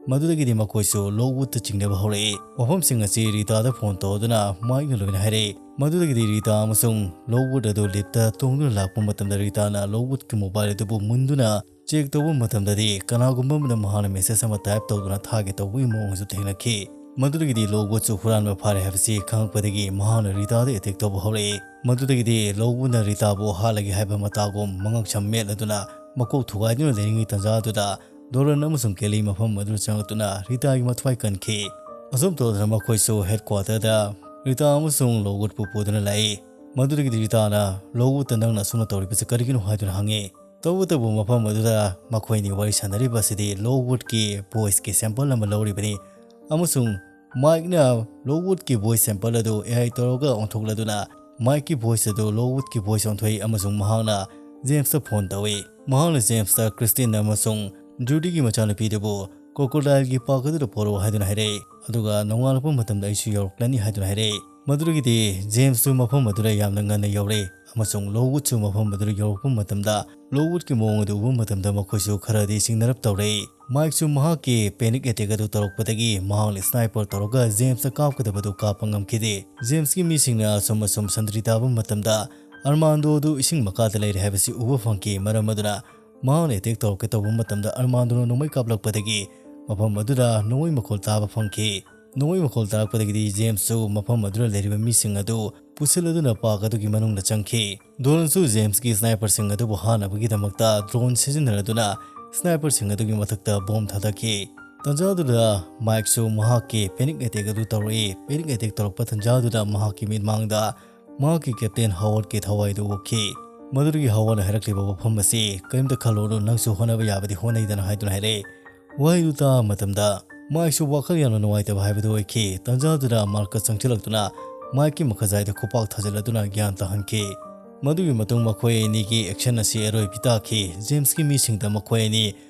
ꯃꯗꯨꯗꯒꯤꯗꯤ ꯃꯈꯣꯏꯁꯨ ꯂꯣꯛꯋꯨꯗꯇ ꯆꯤꯡꯅꯕ ꯍꯧꯔꯛꯏ꯫ ꯃꯐꯝꯁꯤꯡ ꯑꯁꯤ ꯔꯤꯇꯥꯗ ꯐꯣꯟ ꯇꯧꯗꯨꯅ ꯃꯥꯏꯛꯅ ꯂꯣꯏꯅ ꯍꯥꯏꯔꯛꯏ꯫ ꯃꯗꯨꯗꯒꯤꯗꯤ ꯔꯤꯇꯥ ꯑꯃꯁꯨꯡ ꯂꯣꯛꯋꯨꯗ ꯑꯗꯨ ꯂꯤꯐꯇ ꯇꯣꯡꯗꯨꯅ ꯂꯥꯛꯄ ꯃꯇꯝꯗ ꯔꯤꯇꯥꯅ ꯂꯣꯛꯋꯨꯗꯀꯤ ꯃꯣꯕꯥꯏꯜ ꯑꯗꯨꯕꯨ ꯃꯨꯟꯗꯨꯅ ꯆꯦꯛ ꯇꯧꯕ ꯃꯇꯝꯗꯗꯤ ꯀꯅꯥꯒꯨꯝꯕ ꯑꯃꯅ ꯃꯍꯥꯛꯅ ꯃꯦꯁꯦꯖ ꯑꯃ ꯇꯥꯏꯞ ꯇꯧꯗꯨꯅ ꯊꯥꯒꯦ ꯇꯧꯕꯒꯤ ꯃꯑꯣꯡꯁꯨ ꯊꯦꯡꯅꯈꯤ꯫ ꯃꯗꯨꯗꯒꯤꯗꯤ ꯂꯣꯛꯋꯨꯗꯁꯨ ꯍꯨꯔꯥꯟꯕ ꯐꯥꯔꯦ ꯍꯥꯏꯕꯁꯤ ꯈꯪꯂꯛꯄꯗꯒꯤ ꯃꯍꯥꯛꯅ ꯔꯤꯇꯥꯗ ꯑꯦꯇꯦꯛ ꯇꯧꯕ ꯍꯧꯔꯛꯏ꯫ ꯃꯗꯨꯗꯒꯤꯗꯤ ꯂꯣꯛꯋꯨꯗꯅ ꯔꯤꯇꯥꯕꯨ ꯍꯥꯠꯂꯒꯦ ꯍꯥꯏꯕ ꯃꯇꯥꯒꯨꯝ ꯃꯉꯛꯁꯝ ꯃꯦꯠꯂꯗꯨꯅ ꯃꯀꯣꯛ ꯊꯨꯒꯥꯏꯗꯨꯅ ꯂꯩꯔꯤꯉꯩ ꯇꯥꯟꯖꯥ ꯑꯗꯨꯗ ꯗꯣꯔꯟ ꯑꯃꯁꯨꯡ ꯀꯦꯂꯤ ꯃꯐꯝ ꯑꯗꯨꯗ ꯆꯪꯂꯛꯇꯨꯅ ꯔꯤꯇꯥꯒꯤ ꯃꯊ꯭ꯋꯥꯏ ꯀꯟꯈꯤ꯫ ꯑꯁꯨꯝ ꯇꯧꯗꯅ ꯃꯈꯣꯏꯁꯨ ꯍꯦꯗꯀ꯭ꯋꯥꯇꯔꯗ ꯔꯤꯇꯥ ꯑꯃꯁꯨꯡ ꯂꯣꯛꯋꯨꯗꯄꯨ ꯄꯨꯗꯨꯅ ꯂꯥꯛꯏ꯫ ꯃꯗꯨꯗꯒꯤꯗꯤ ꯔꯤꯇꯥꯅ ꯂꯣꯛꯋꯨꯗꯇ ꯅꯪꯅ ꯑꯁꯨꯝꯅ ꯇꯧꯔꯤꯕꯁꯤ ꯀꯔꯤꯒꯤꯅꯣ ꯍꯥꯏꯗꯨꯅ ꯍꯪꯉꯤ꯫ ꯇꯧꯕꯇꯕꯨ ꯃꯐꯝ ꯑꯗꯨꯗ ꯃꯈꯣꯏꯅꯤ ꯋꯥꯔꯤ ꯁꯥꯟꯅꯔꯤꯕ ꯑꯁꯤꯗꯤ ꯂꯣꯛꯋꯨꯗꯀꯤ ꯚꯣꯏꯁꯀꯤ ꯁꯦꯝꯄꯜ ꯑꯃ ꯂꯧꯔꯤꯕꯅꯤ ꯑꯃꯁꯨꯡ ꯃꯥꯏꯛꯅ ꯂꯣꯛꯋꯨꯗꯀꯤ ꯚꯣꯏꯁ ꯁꯦꯝꯄꯜ ꯑꯗꯨ ꯑꯦ ꯑꯥꯏ ꯇꯧꯔꯒ ꯑꯣꯟꯊꯣꯛꯂꯗꯨꯅ ꯃꯥꯏꯛꯀꯤ ꯚꯣꯏꯁ ꯑꯗꯨ ꯂꯣꯛꯋꯨꯗꯀꯤ ꯚꯣꯏꯁ ꯑꯣꯟꯊꯣꯛꯏ ꯑꯃꯁꯨꯡ ꯃꯍꯥꯛꯅ ꯖꯦꯝꯁꯇ ꯐꯣꯟ ꯇꯧꯏ꯫ ꯃꯍꯥꯛꯅ ꯖꯦꯝꯁꯇ ꯀ꯭ꯔꯤꯁꯇꯤꯟ ꯑꯃꯁꯨꯡ ꯖꯨꯗꯤꯒꯤ ꯃꯆꯥꯅꯨꯄꯤꯗꯨꯕꯨ ꯀ꯭ꯔꯣꯀꯣꯗꯥꯏꯜꯒꯤ ꯄꯥꯔꯛ ꯑꯗꯨꯗ ꯄꯣꯔꯛꯎ ꯍꯥꯏꯗꯨꯅ ꯍꯥꯏꯔꯛꯏ, ꯑꯗꯨꯒ ꯅꯣꯡꯉꯥꯜꯂꯛꯄ ꯃꯇꯝꯗ ꯑꯩꯁꯨ ꯌꯧꯔꯛꯂꯅꯤ ꯍꯥꯏꯗꯨꯅ ꯍꯥꯏꯔꯛꯏ꯫ ꯃꯗꯨꯗꯒꯤꯗꯤ ꯖꯦꯝꯁꯁꯨ ꯃꯐꯝ ꯑꯗꯨꯗ ꯌꯥꯝꯅ ꯉꯟꯅ ꯌꯧꯔꯛꯏ ꯑꯃꯁꯨꯡ ꯂꯣꯛꯋꯨꯗꯁꯨ ꯃꯐꯝ ꯑꯗꯨꯗ ꯌꯧꯔꯛꯄ ꯃꯇꯝꯗ ꯂꯣꯛꯋꯨꯗꯀꯤ ꯃꯑꯣꯡ ꯑꯗꯨ ꯎꯕ ꯃꯇꯝꯗ ꯃꯈꯣꯏꯁꯨ ꯈꯔꯗꯤ ꯆꯤꯡꯅꯔꯞ ꯇꯧꯔꯛꯏ꯫ ꯃꯥꯏꯛꯁꯨ ꯃꯍꯥꯛꯀꯤ ꯄꯦꯅꯤꯛ ꯑꯦꯇꯦꯛ ꯑꯗꯨ ꯇꯧꯔꯛꯄꯗꯒꯤ ꯃꯍꯥꯛꯅ ꯁ꯭ꯅꯥꯏꯄꯔ ꯇꯧꯔꯒ ꯖꯦꯝꯁꯇ ꯀꯥꯞꯀꯗꯕꯗꯨ ꯀꯥꯞꯄ ꯉꯝꯈꯤꯗꯦ꯫ ꯖꯦꯝꯁꯀꯤ ꯃꯤꯁꯤꯡꯅ ꯑꯁꯨꯝ ꯑꯁꯨꯝ ꯁꯟꯇ꯭ꯔꯤ ꯇꯥꯕ ꯃꯇꯝꯗ ꯑꯔꯃꯥꯟꯗꯣ ꯑꯗꯨ ꯏꯁꯤꯡ ꯃꯈꯥꯗ ꯂꯩꯔꯦ ꯍꯥꯏꯕꯁꯤ ꯎꯕ ꯐꯪꯈꯤ꯫ ꯃꯔꯝ ꯑꯗꯨꯅ ꯃꯍꯥꯛꯅ ꯑꯦꯇꯦꯛ ꯇꯧꯔꯛꯀꯦ ꯇꯧꯕ ꯃꯇꯝꯗ ꯑꯔꯃꯥꯟꯗꯣꯅ ꯅꯣꯡꯃꯩ ꯀꯥꯞꯂꯛꯄꯗꯒꯤ ꯃꯐꯝ ꯑꯗꯨꯗ ꯅꯣꯡꯃꯩ ꯃꯈꯣꯜ ꯇꯥꯕ ꯐꯪꯈꯤ꯫ ꯅꯣꯡꯃꯩ ꯃꯈꯣꯜ ꯇꯥꯔꯛꯄꯗꯒꯤꯗꯤ ꯖꯦꯝꯁꯁꯨ ꯃꯐꯝ ꯑꯗꯨꯗ ꯂꯩꯔꯤꯕ ꯃꯤꯁꯤꯡ ꯑꯗꯨ ꯄꯨꯁꯤꯜꯂꯗꯨꯅ ꯄꯥꯔꯛ ꯑꯗꯨꯒꯤ ꯃꯅꯨꯡꯗ ꯆꯪꯈꯤ꯫ ꯗꯣꯔꯟꯁꯨ ꯖꯦꯝꯁꯀꯤ ꯁ꯭ꯅꯥꯏꯄꯔꯁꯤꯡ ꯑꯗꯨꯕꯨ ꯍꯥꯠꯅꯕꯒꯤꯗꯃꯛꯇ ꯗ꯭ꯔꯣꯟ ꯁꯤꯖꯤꯟꯅꯔꯗꯨꯅ ꯁ꯭ꯅꯥꯏꯄꯔꯁꯤꯡ ꯑꯗꯨꯒꯤ ꯃꯊꯛꯇ ꯕꯣꯝ ꯊꯥꯗꯈꯤ꯫ ꯇꯥꯟꯖꯥꯗꯨꯗ ꯃꯥꯏꯛꯁꯨ ꯃꯍꯥꯛꯀꯤ ꯄꯦꯅꯤꯛ ꯑꯦꯇꯦꯛ ꯑꯗꯨ ꯇꯧꯔꯛꯏ꯫ ꯄꯦꯅꯤꯛ ꯑꯦꯇꯦꯛ ꯇꯧꯔꯛꯄ ꯇꯥꯟꯖꯥꯗꯨꯗ ꯃꯍꯥꯛꯀꯤ ꯃꯤꯠꯃꯥꯡꯗ ꯃꯍꯥꯛꯀꯤ ꯀꯦꯞꯇꯦꯟ ꯍꯥꯋꯔꯗꯀꯤ ꯊꯋꯥꯏꯗꯨ ꯎꯈꯤ꯫ ꯃꯗꯨꯗꯒꯤ ꯍꯥꯋꯔꯗꯅ ꯍꯥꯏꯔꯛꯂꯤꯕ ꯋꯥꯐꯝ ꯑꯁꯤ, "ꯀꯔꯤꯝꯇ ꯈꯜꯂꯨꯔꯅꯨ, ꯅꯪꯁꯨ ꯍꯣꯠꯅꯕ ꯌꯥꯕꯗꯤ ꯍꯣꯠꯅꯩꯗꯅ" ꯍꯥꯏꯗꯨꯅ ꯍꯥꯏꯔꯛꯏ꯫ ꯋꯥꯍꯩꯗꯨ ꯇꯥꯕ ꯃꯇꯝꯗ ꯃꯥꯏꯛꯁꯨ ꯋꯥꯈꯜ ꯌꯥꯝꯅ ꯅꯨꯡꯉꯥꯏꯇꯕ ꯍꯥꯏꯕꯗꯨ ꯑꯣꯏꯈꯤ꯫ ꯇꯥꯟꯖꯥꯗꯨꯗ ꯃꯥꯔꯀꯁ ꯆꯪꯁꯤꯜꯂꯛꯇꯨꯅ ꯃꯥꯏꯛꯀꯤ ꯃꯈꯖꯥꯏꯗ ꯈꯨꯄꯥꯛ ꯊꯥꯖꯤꯜꯂꯗꯨꯅ ꯒ꯭ꯌꯥꯟ ꯇꯥꯍꯟꯈꯤ꯫ ꯃꯗꯨꯒꯤ ꯃꯇꯨꯡ ꯃꯈꯣꯏ ꯑꯅꯤꯒꯤ ꯑꯦꯛꯁꯟ ꯑꯁꯤ ꯑꯔꯣꯏꯕꯤ ꯇꯥꯈꯤ꯫ ꯖꯦꯝꯁꯀꯤ ꯃꯤꯁꯤꯡꯗ ꯃꯈꯣꯏ ꯑꯅꯤ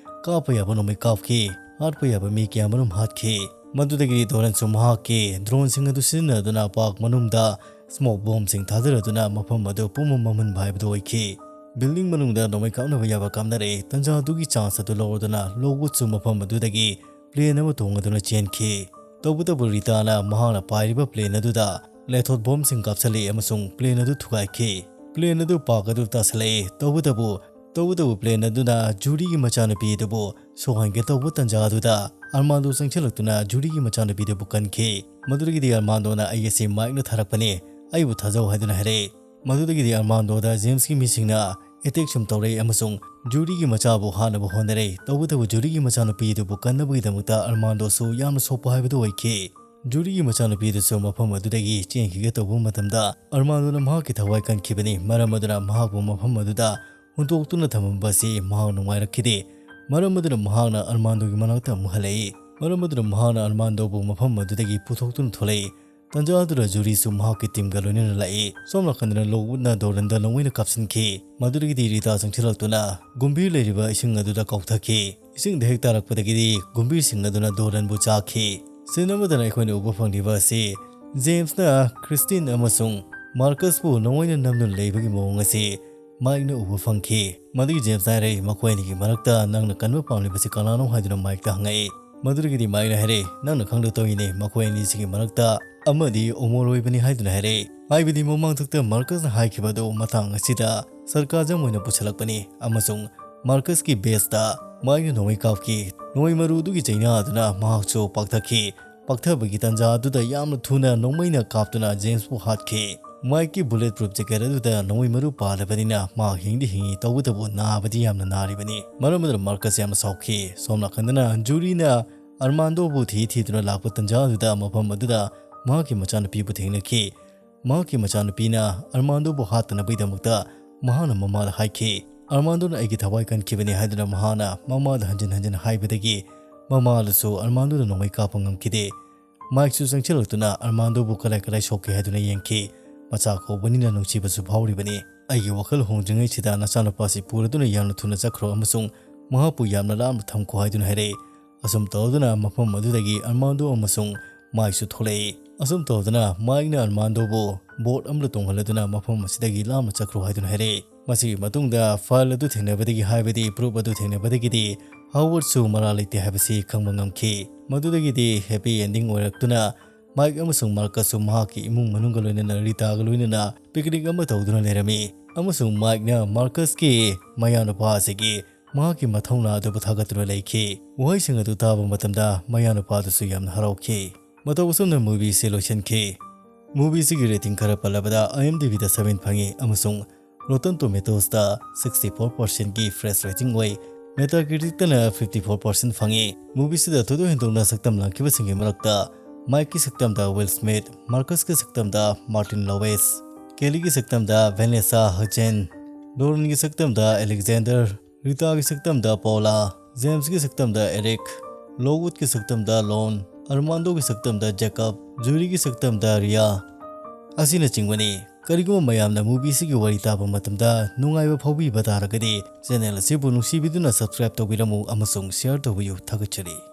ꯀꯥꯞꯄ ꯌꯥꯕ ꯅꯣꯡꯃꯩ ꯀꯥꯞꯈꯤ꯫ ꯍꯥꯠꯄ ꯌꯥꯕ ꯃꯤ ꯀꯌꯥꯃꯔꯨꯝ ꯍꯥꯠꯈꯤ꯫ ꯃꯗꯨꯗꯒꯤꯗꯤ ꯗꯣꯔꯟꯁꯨ ꯃꯍꯥꯛꯀꯤ ꯗ꯭ꯔꯣꯟꯁꯤꯡ ꯑꯗꯨ ꯁꯤꯖꯤꯟꯅꯗꯨꯅ ꯄꯥꯔꯛ ꯃꯅꯨꯡꯗ ꯁ꯭ꯃꯣꯛ ꯕꯣꯝꯁꯤꯡ ꯊꯥꯗꯔꯗꯨꯅ ꯃꯐꯝ ꯑꯗꯨ ꯄꯨꯝꯅꯃꯛ ꯃꯝꯍꯟꯕ ꯍꯥꯏꯕꯗꯨ ꯑꯣꯏꯈꯤ꯫ ꯕꯤꯜꯗꯤꯡ ꯃꯅꯨꯡꯗ ꯅꯣꯡꯃꯩ ꯀꯥꯞꯅꯕ ꯌꯥꯕ ꯀꯥꯞꯅꯔꯛꯏ꯫ ꯇꯥꯟꯖꯥꯗꯨꯒꯤ ꯆꯥꯟꯁ ꯑꯗꯨ ꯂꯧꯔꯗꯨꯅ ꯂꯣꯛꯋꯨꯗꯁꯨ ꯃꯐꯝ ꯑꯗꯨꯗꯒꯤ plane ꯑꯃ ꯇꯣꯡꯉꯗꯨꯅ ꯆꯦꯟꯈꯤ꯫ ꯇꯧꯕꯇꯕꯨ ꯔꯤꯇꯥꯅ ꯃꯍꯥꯛꯅ ꯄꯥꯏꯔꯤꯕ plane ꯑꯗꯨꯗ ꯂꯦꯊꯣꯠ ꯕꯣꯝꯁꯤꯡ ꯀꯥꯞꯁꯤꯜꯂꯛꯏ ꯑꯃꯁꯨꯡ plane ꯑꯗꯨ ꯊꯨꯒꯥꯏꯈꯤ꯫ Plane ꯑꯗꯨ park ꯑꯗꯨ ꯇꯥꯁꯤꯜꯂꯛꯏ꯫ ꯇꯧꯕꯇꯕꯨ, ꯇꯧꯕꯇꯕꯨ plane ꯑꯗꯨꯅ ꯖꯨꯔꯤꯒꯤ ꯃꯆꯥꯅꯨꯄꯤ ꯑꯗꯨꯕꯨ ꯁꯣꯛꯍꯟꯒꯦ ꯇꯧꯕ ꯇꯥꯟꯖꯥ ꯑꯗꯨꯗ ꯑꯔꯃꯥꯟꯗꯣ ꯆꯪꯁꯤꯜꯂꯛꯇꯨꯅ ꯖꯨꯔꯤꯒꯤ ꯃꯆꯥꯅꯨꯄꯤꯗꯨꯕꯨ ꯀꯟꯈꯤ꯫ ꯃꯗꯨꯗꯒꯤꯗꯤ ꯑꯔꯃꯥꯟꯗꯣꯅ "ꯑꯩ ꯑꯁꯤ ꯃꯥꯏꯛꯅ ꯊꯥꯔꯛꯄꯅꯤ, ꯑꯩꯕꯨ ꯊꯥꯖꯧ" ꯍꯥꯏꯗꯨꯅ ꯍꯥꯏꯔꯛꯏ꯫ ꯃꯗꯨꯗꯒꯤꯗꯤ ꯑꯔꯃꯥꯟꯗꯣꯗ ꯖꯦꯝꯁꯀꯤ ꯃꯤꯁꯤꯡꯅ attack ꯁꯨꯝ ꯇꯧꯔꯛꯏ ꯑꯃꯁꯨꯡ ꯖꯨꯔꯤꯒꯤ ꯃꯆꯥꯕꯨ ꯍꯥꯠꯅꯕ ꯍꯣꯠꯅꯔꯛꯏ꯫ ꯇꯧꯕꯇꯕꯨ ꯖꯨꯔꯤꯒꯤ ꯃꯆꯥꯅꯨꯄꯤ ꯑꯗꯨꯕꯨ ꯀꯟꯅꯕꯒꯤꯗꯃꯛꯇ ꯑꯔꯃꯥꯟꯗꯣꯁꯨ ꯌꯥꯝꯅ ꯁꯣꯛꯄ ꯍꯥꯏꯕꯗꯨ ꯑꯣꯏꯈꯤ꯫ ꯖꯨꯔꯤꯒꯤ ꯃꯆꯥꯅꯨꯄꯤ ꯑꯗꯨꯁꯨ ꯃꯐꯝ ꯑꯗꯨꯗꯒꯤ ꯆꯦꯟꯈꯤꯒꯦ ꯇꯧꯕ ꯃꯇꯝꯗ ꯑꯔꯃꯥꯟꯗꯣꯅ ꯃꯍꯥꯛꯀꯤ ꯊꯋꯥꯏ ꯀꯟꯈꯤꯕꯅꯤ꯫ ꯃꯔꯝ ꯑꯗꯨꯅ ꯃꯍꯥꯛꯄꯨ ꯃꯐꯝ ꯑꯗꯨꯗ ꯍꯨꯟꯗꯣꯛꯇꯨꯅ ꯊꯝꯃꯝꯕ ꯑꯁꯤ ꯃꯍꯥꯛ ꯅꯨꯡꯉꯥꯏꯔꯛꯈꯤꯗꯦ꯫ ꯃꯔꯝ ꯑꯗꯨꯅ ꯃꯍꯥꯛꯅ ꯑꯔꯃꯥꯟꯗꯣꯒꯤ ꯃꯅꯥꯛꯇ ꯑꯃꯨꯛ ꯍꯜꯂꯛꯏ꯫ ꯃꯔꯝ ꯑꯗꯨꯅ ꯃꯍꯥꯛꯅ ꯑꯔꯃꯥꯟꯗꯣꯕꯨ ꯃꯐꯝ ꯑꯗꯨꯗꯒꯤ ꯄꯨꯊꯣꯛꯇꯨꯅ ꯊꯣꯛꯂꯛꯏ꯫ ꯇꯥꯟꯖꯥ ꯑꯗꯨꯗ ꯖꯨꯔꯤꯁꯨ ꯃꯍꯥꯛꯀꯤ teamꯒ ꯂꯣꯏꯅꯅ ꯂꯥꯛꯏ꯫ ꯁꯣꯝ ꯅꯥꯀꯟꯗꯅ ꯂꯣꯛꯋꯨꯗꯅ ꯗꯣꯔꯟꯗ ꯅꯣꯡꯃꯩꯅ ꯀꯥꯞꯁꯤꯟꯈꯤ꯫ ꯃꯗꯨꯗꯒꯤꯗꯤ ꯔꯤꯇꯥ ꯆꯪꯁꯤꯜꯂꯛꯇꯨꯅ ꯒꯨꯝꯚꯤꯔ ꯂꯩꯔꯤꯕ ꯏꯁꯤꯡ ꯑꯗꯨꯗ ꯀꯥꯎꯊꯈꯤ꯫ ꯏꯁꯤꯡꯗ ꯍꯦꯛ ꯇꯥꯔꯛꯄꯗꯒꯤꯗꯤ ꯒꯨꯝꯚꯤꯔꯁꯤꯡ ꯑꯗꯨꯅ ꯗꯣꯔꯟꯕꯨ ꯆꯥꯈꯤ꯫ Scene ꯑꯃꯗꯅ ꯑꯩꯈꯣꯏꯅ ꯎꯕ ꯐꯪꯂꯤꯕ ꯑꯁꯤ ꯖꯦꯝꯁꯅ ꯀ꯭ꯔꯤꯁꯇꯤꯟ ꯑꯃꯁꯨꯡ ꯃꯥꯔꯀꯁꯄꯨ ꯅꯣꯡꯃꯩꯅ ꯅꯝꯗꯨꯅ ꯂꯩꯕꯒꯤ ꯃꯑꯣꯡ ꯑꯁꯤ ꯃꯥꯏꯛꯅ ꯎꯕ ꯐꯪꯈꯤ꯫ ꯃꯗꯨꯒꯤ ꯖꯦꯝꯁꯅ ꯍꯥꯏꯔꯛꯏ, "ꯃꯈꯣꯏ ꯑꯅꯤꯒꯤ ꯃꯔꯛꯇ ꯅꯪꯅ ꯀꯟꯕ ꯄꯥꯝꯂꯤꯕꯁꯤ ꯀꯅꯥꯅꯣ?" ꯍꯥꯏꯗꯨꯅ ꯃꯥꯏꯛꯇ ꯍꯪꯉꯛꯏ꯫ ꯃꯗꯨꯗꯒꯤꯗꯤ ꯃꯥꯏꯛꯅ ꯍꯥꯏꯔꯛꯏ, "ꯅꯪꯅ ꯈꯪꯗ ꯇꯧꯏꯅꯦ, ꯃꯈꯣꯏ ꯑꯅꯤꯁꯤꯒꯤ ꯃꯔꯛꯇ ꯑꯃꯗꯤ ꯑꯃꯣꯔ ꯑꯣꯏꯕꯅꯤ" ꯍꯥꯏꯗꯨꯅ ꯍꯥꯏꯔꯛꯏ꯫ ꯍꯥꯏꯕꯗꯤ ꯃꯃꯥꯡꯊꯛꯇ ꯃꯥꯔꯀꯁꯅ ꯍꯥꯏꯈꯤꯕ ꯑꯗꯨ ꯃꯇꯥꯡ ꯑꯁꯤꯗ sarcasm ꯑꯣꯏꯅ ꯄꯨꯁꯜꯂꯛꯄꯅꯤ ꯑꯃꯁꯨꯡ ꯃꯥꯔꯀꯁꯀꯤ baseꯇ ꯃꯥꯏꯛꯅ ꯅꯣꯡꯃꯩ ꯀꯥꯞꯈꯤ꯫ ꯅꯣꯡꯃꯩ ꯃꯔꯨ ꯑꯗꯨꯒꯤ ꯆꯩꯅꯥ ꯑꯗꯨꯅ ꯃꯍꯥꯛꯁꯨ ꯄꯥꯛꯊꯈꯤ꯫ ꯄꯥꯛꯊꯕꯒꯤ ꯇꯥꯟꯖꯥ ꯑꯗꯨꯗ ꯌꯥꯝꯅ ꯊꯨꯅ ꯅꯣꯡꯃꯩꯅ ꯀꯥꯞꯇꯨꯅ ꯖꯦꯝꯁꯄꯨ ꯍꯥꯠꯈꯤ꯫ ꯃꯥꯏꯛꯀꯤ bullet proof jacket ꯑꯗꯨꯗ ꯅꯣꯡꯃꯩ ꯃꯔꯨ ꯄꯥꯜꯂꯕꯅꯤꯅ ꯃꯍꯥꯛ ꯍꯤꯡꯗꯤ ꯍꯤꯡꯉꯤ, ꯇꯧꯕꯇꯕꯨ ꯅꯥꯕꯗꯤ ꯌꯥꯝꯅ ꯅꯥꯔꯤꯕꯅꯤ꯫ ꯃꯔꯝ ꯑꯗꯨꯅ ꯃꯥꯔꯀꯁ ꯌꯥꯝꯅ ꯁꯥꯎꯈꯤ꯫ ꯁꯣꯝ ꯅꯥꯀꯟꯗꯅ ꯖꯨꯔꯤꯅ ꯑꯔꯃꯥꯟꯗꯣꯕꯨ ꯊꯤ ꯊꯤꯗꯨꯅ ꯂꯥꯛꯄ ꯇꯥꯟꯖꯥ ꯑꯗꯨꯗ ꯃꯐꯝ ꯑꯗꯨꯗ ꯃꯍꯥꯛꯀꯤ ꯃꯆꯥꯅꯨꯄꯤꯕꯨ ꯊꯦꯡꯅꯈꯤ꯫ ꯃꯍꯥꯛꯀꯤ ꯃꯆꯥꯅꯨꯄꯤꯅ ꯑꯔꯃꯥꯟꯗꯣꯕꯨ ꯍꯥꯠꯇꯅꯕꯒꯤꯗꯃꯛꯇ ꯃꯍꯥꯛꯅ ꯃꯃꯥꯗ ꯍꯥꯏꯈꯤ꯫ ꯑꯔꯃꯥꯟꯗꯣꯅ "ꯑꯩꯒꯤ ꯊꯋꯥꯏ ꯀꯟꯈꯤꯕꯅꯤ" ꯍꯥꯏꯗꯨꯅ ꯃꯍꯥꯛꯅ ꯃꯃꯥꯗ ꯍꯟꯖꯤꯟ ꯍꯟꯖꯤꯟ ꯍꯥꯏꯕꯗꯒꯤ ꯃꯃꯥꯗꯨꯁꯨ ꯑꯔꯃꯥꯟꯗꯣꯗ ꯅꯣꯡꯃꯩ ꯀꯥꯞꯄ ꯉꯝꯈꯤꯗꯦ꯫ ꯃꯥꯏꯛꯁꯨ ꯆꯪꯁꯤꯜꯂꯛꯇꯨꯅ ꯑꯔꯃꯥꯟꯗꯣꯕꯨ ꯀꯗꯥꯏ ꯀꯗꯥꯏ ꯁꯣꯛꯀꯦ ꯍꯥꯏꯗꯨꯅ ꯌꯦꯡꯈꯤ꯫ ꯃꯆꯥ ꯀꯧꯕꯅꯤꯅ ꯅꯨꯡꯁꯤꯕꯁꯨ ꯐꯥꯎꯔꯤꯕꯅꯤ꯫ "ꯑꯩꯒꯤ ꯋꯥꯈꯜ ꯍꯣꯡꯗ꯭ꯔꯤꯉꯩꯁꯤꯗ ꯅꯆꯥꯅꯨꯄꯥꯁꯤ ꯄꯨꯔꯗꯨꯅ ꯌꯥꯝꯅ ꯊꯨꯅ ꯆꯠꯈ꯭ꯔꯣ ꯑꯃꯁꯨꯡ ꯃꯍꯥꯛꯄꯨ ꯌꯥꯝꯅ ꯂꯥꯞꯅ ꯊꯝꯈꯣ" ꯍꯥꯏꯗꯨꯅ ꯍꯥꯏꯔꯛꯏ꯫ ꯑꯁꯨꯝ ꯇꯧꯗꯨꯅ ꯃꯐꯝ ꯑꯗꯨꯗꯒꯤ ꯑꯔꯃꯥꯟꯗꯣ ꯑꯃꯁꯨꯡ ꯃꯥꯏꯛꯁꯨ ꯊꯣꯛꯂꯛꯏ꯫ ꯑꯁꯨꯝ ꯇꯧꯗꯨꯅ ꯃꯥꯏꯛꯅ ꯑꯔꯃꯥꯟꯗꯣꯕꯨ boat ꯑꯃꯗ ꯇꯣꯡꯍꯜꯂꯗꯨꯅ ꯃꯐꯝ ꯑꯁꯤꯗꯒꯤ ꯂꯥꯞꯅ ꯆꯠꯈ꯭ꯔꯣ ꯍꯥꯏꯗꯨꯅ ꯍꯥꯏꯔꯛꯏ꯫ ꯃꯁꯤꯒꯤ ꯃꯇꯨꯡꯗ file ꯑꯗꯨ ꯊꯦꯡꯅꯕꯗꯒꯤ, ꯍꯥꯏꯕꯗꯤ proof ꯑꯗꯨ ꯊꯦꯡꯅꯕꯗꯒꯤꯗꯤ ꯍꯥꯋꯥꯔꯗꯁꯨ ꯃꯔꯥꯜ ꯂꯩꯇꯦ ꯍꯥꯏꯕꯁꯤ ꯈꯪꯕ ꯉꯝꯈꯤ꯫ ꯃꯗꯨꯗꯒꯤꯗꯤ happy ending ꯑꯣꯏꯔꯛꯇꯨꯅ ꯃꯥꯏꯛ ꯑꯃꯁꯨꯡ ꯃꯥꯔꯀꯁꯁꯨ ꯃꯍꯥꯛꯀꯤ ꯏꯃꯨꯡ ꯃꯅꯨꯡꯒ ꯂꯣꯏꯅꯅ ꯔꯤꯇꯥꯒ ꯂꯣꯏꯅꯅ picnic ꯑꯃ ꯇꯧꯗꯨꯅ ꯂꯩꯔꯝꯃꯤ꯫ ꯑꯃꯁꯨꯡ ꯃꯥꯏꯛꯅ ꯃꯥꯔꯀꯁꯀꯤ ꯃꯌꯥꯅꯨꯄꯥ ꯑꯁꯤꯒꯤ ꯃꯍꯥꯛꯀꯤ ꯃꯊꯧꯅꯥ ꯑꯗꯨꯕꯨ ꯊꯥꯒꯠꯇꯨꯅ ꯂꯩꯈꯤ꯫ ꯋꯥꯍꯩꯁꯤꯡ ꯑꯗꯨ ꯇꯥꯕ ꯃꯇꯝꯗ ꯃꯌꯥꯅꯨꯄꯥ ꯑꯗꯨꯁꯨ ꯌꯥꯝꯅ ꯍꯔꯥꯎꯈꯤ꯫ ꯃꯇꯧ ꯑꯁꯨꯝꯅ movieꯁꯤ ꯂꯣꯏꯁꯤꯟꯈꯤ꯫ Movieꯁꯤꯒꯤ rating ꯈꯔ ꯄꯜꯂꯕꯗ IMDbꯗ seven ꯐꯪꯉꯤ ꯑꯃꯁꯨꯡ Rotten Tomatoesꯇ sixty four percentꯀꯤ fresh rating ꯑꯣꯏ꯫ Metacriticꯇꯅ fifty four percent ꯐꯪꯉꯤ꯫ Movieꯁꯤꯗ ꯊꯣꯏꯗꯣꯛ ꯍꯦꯟꯗꯣꯛꯅ ꯁꯛꯇꯝ ꯂꯥꯡꯈꯤꯕꯁꯤꯡꯒꯤ ꯃꯔꯛꯇ ꯃꯥꯏꯛꯀꯤ ꯁꯛꯇꯝꯗ ꯋꯤꯜ ꯁ꯭ꯃꯤꯊ, ꯃꯥꯔꯀꯁꯀꯤ ꯁꯛꯇꯝꯗ ꯃꯥꯔꯇꯤꯟ ꯂꯣꯋꯦꯁ, ꯀꯦꯂꯤꯒꯤ ꯁꯛꯇꯝꯗ ꯚꯦꯅꯦꯁꯥ ꯍꯖꯦꯟ, ꯂꯣꯔꯦꯟꯒꯤ ꯁꯛꯇꯝꯗ ꯑꯂꯦꯛꯖꯦꯟꯗꯔ, ꯔꯤꯇꯥꯒꯤ ꯁꯛꯇꯝꯗ ꯄꯣꯂꯥ, ꯖꯦꯝꯁꯀꯤ ꯁꯛꯇꯝꯗ ꯑꯦꯔꯤꯛ, ꯂꯣꯋꯨꯗꯀꯤ ꯁꯛꯇꯝꯗ ꯂꯣꯟ, ꯑꯔꯃꯥꯟꯗꯣꯒꯤ ꯁꯛꯇꯝꯗ ꯖꯦꯀꯕ, ꯖꯨꯔꯤꯒꯤ ꯁꯛꯇꯝꯗ ꯔꯤꯌꯥ ꯑꯁꯤꯅꯆꯤꯡꯕꯅꯤ꯫ ꯀꯔꯤꯒꯨꯝꯕ ꯃꯌꯥꯝꯅ movieꯁꯤꯒꯤ ꯋꯥꯔꯤ ꯇꯥꯕ ꯃꯇꯝꯗ ꯅꯨꯡꯉꯥꯏꯕ ꯐꯥꯎꯕꯤꯕ ꯇꯥꯔꯒꯗꯤ channel ꯑꯁꯤꯕꯨ ꯅꯨꯡꯁꯤꯕꯤꯗꯨꯅ subscribe ꯇꯧꯕꯤꯔꯝꯃꯨ ꯑꯃꯁꯨꯡ share ꯇꯧꯕꯤꯌꯨ꯫ ꯊꯥꯒꯠꯆꯔꯤ꯫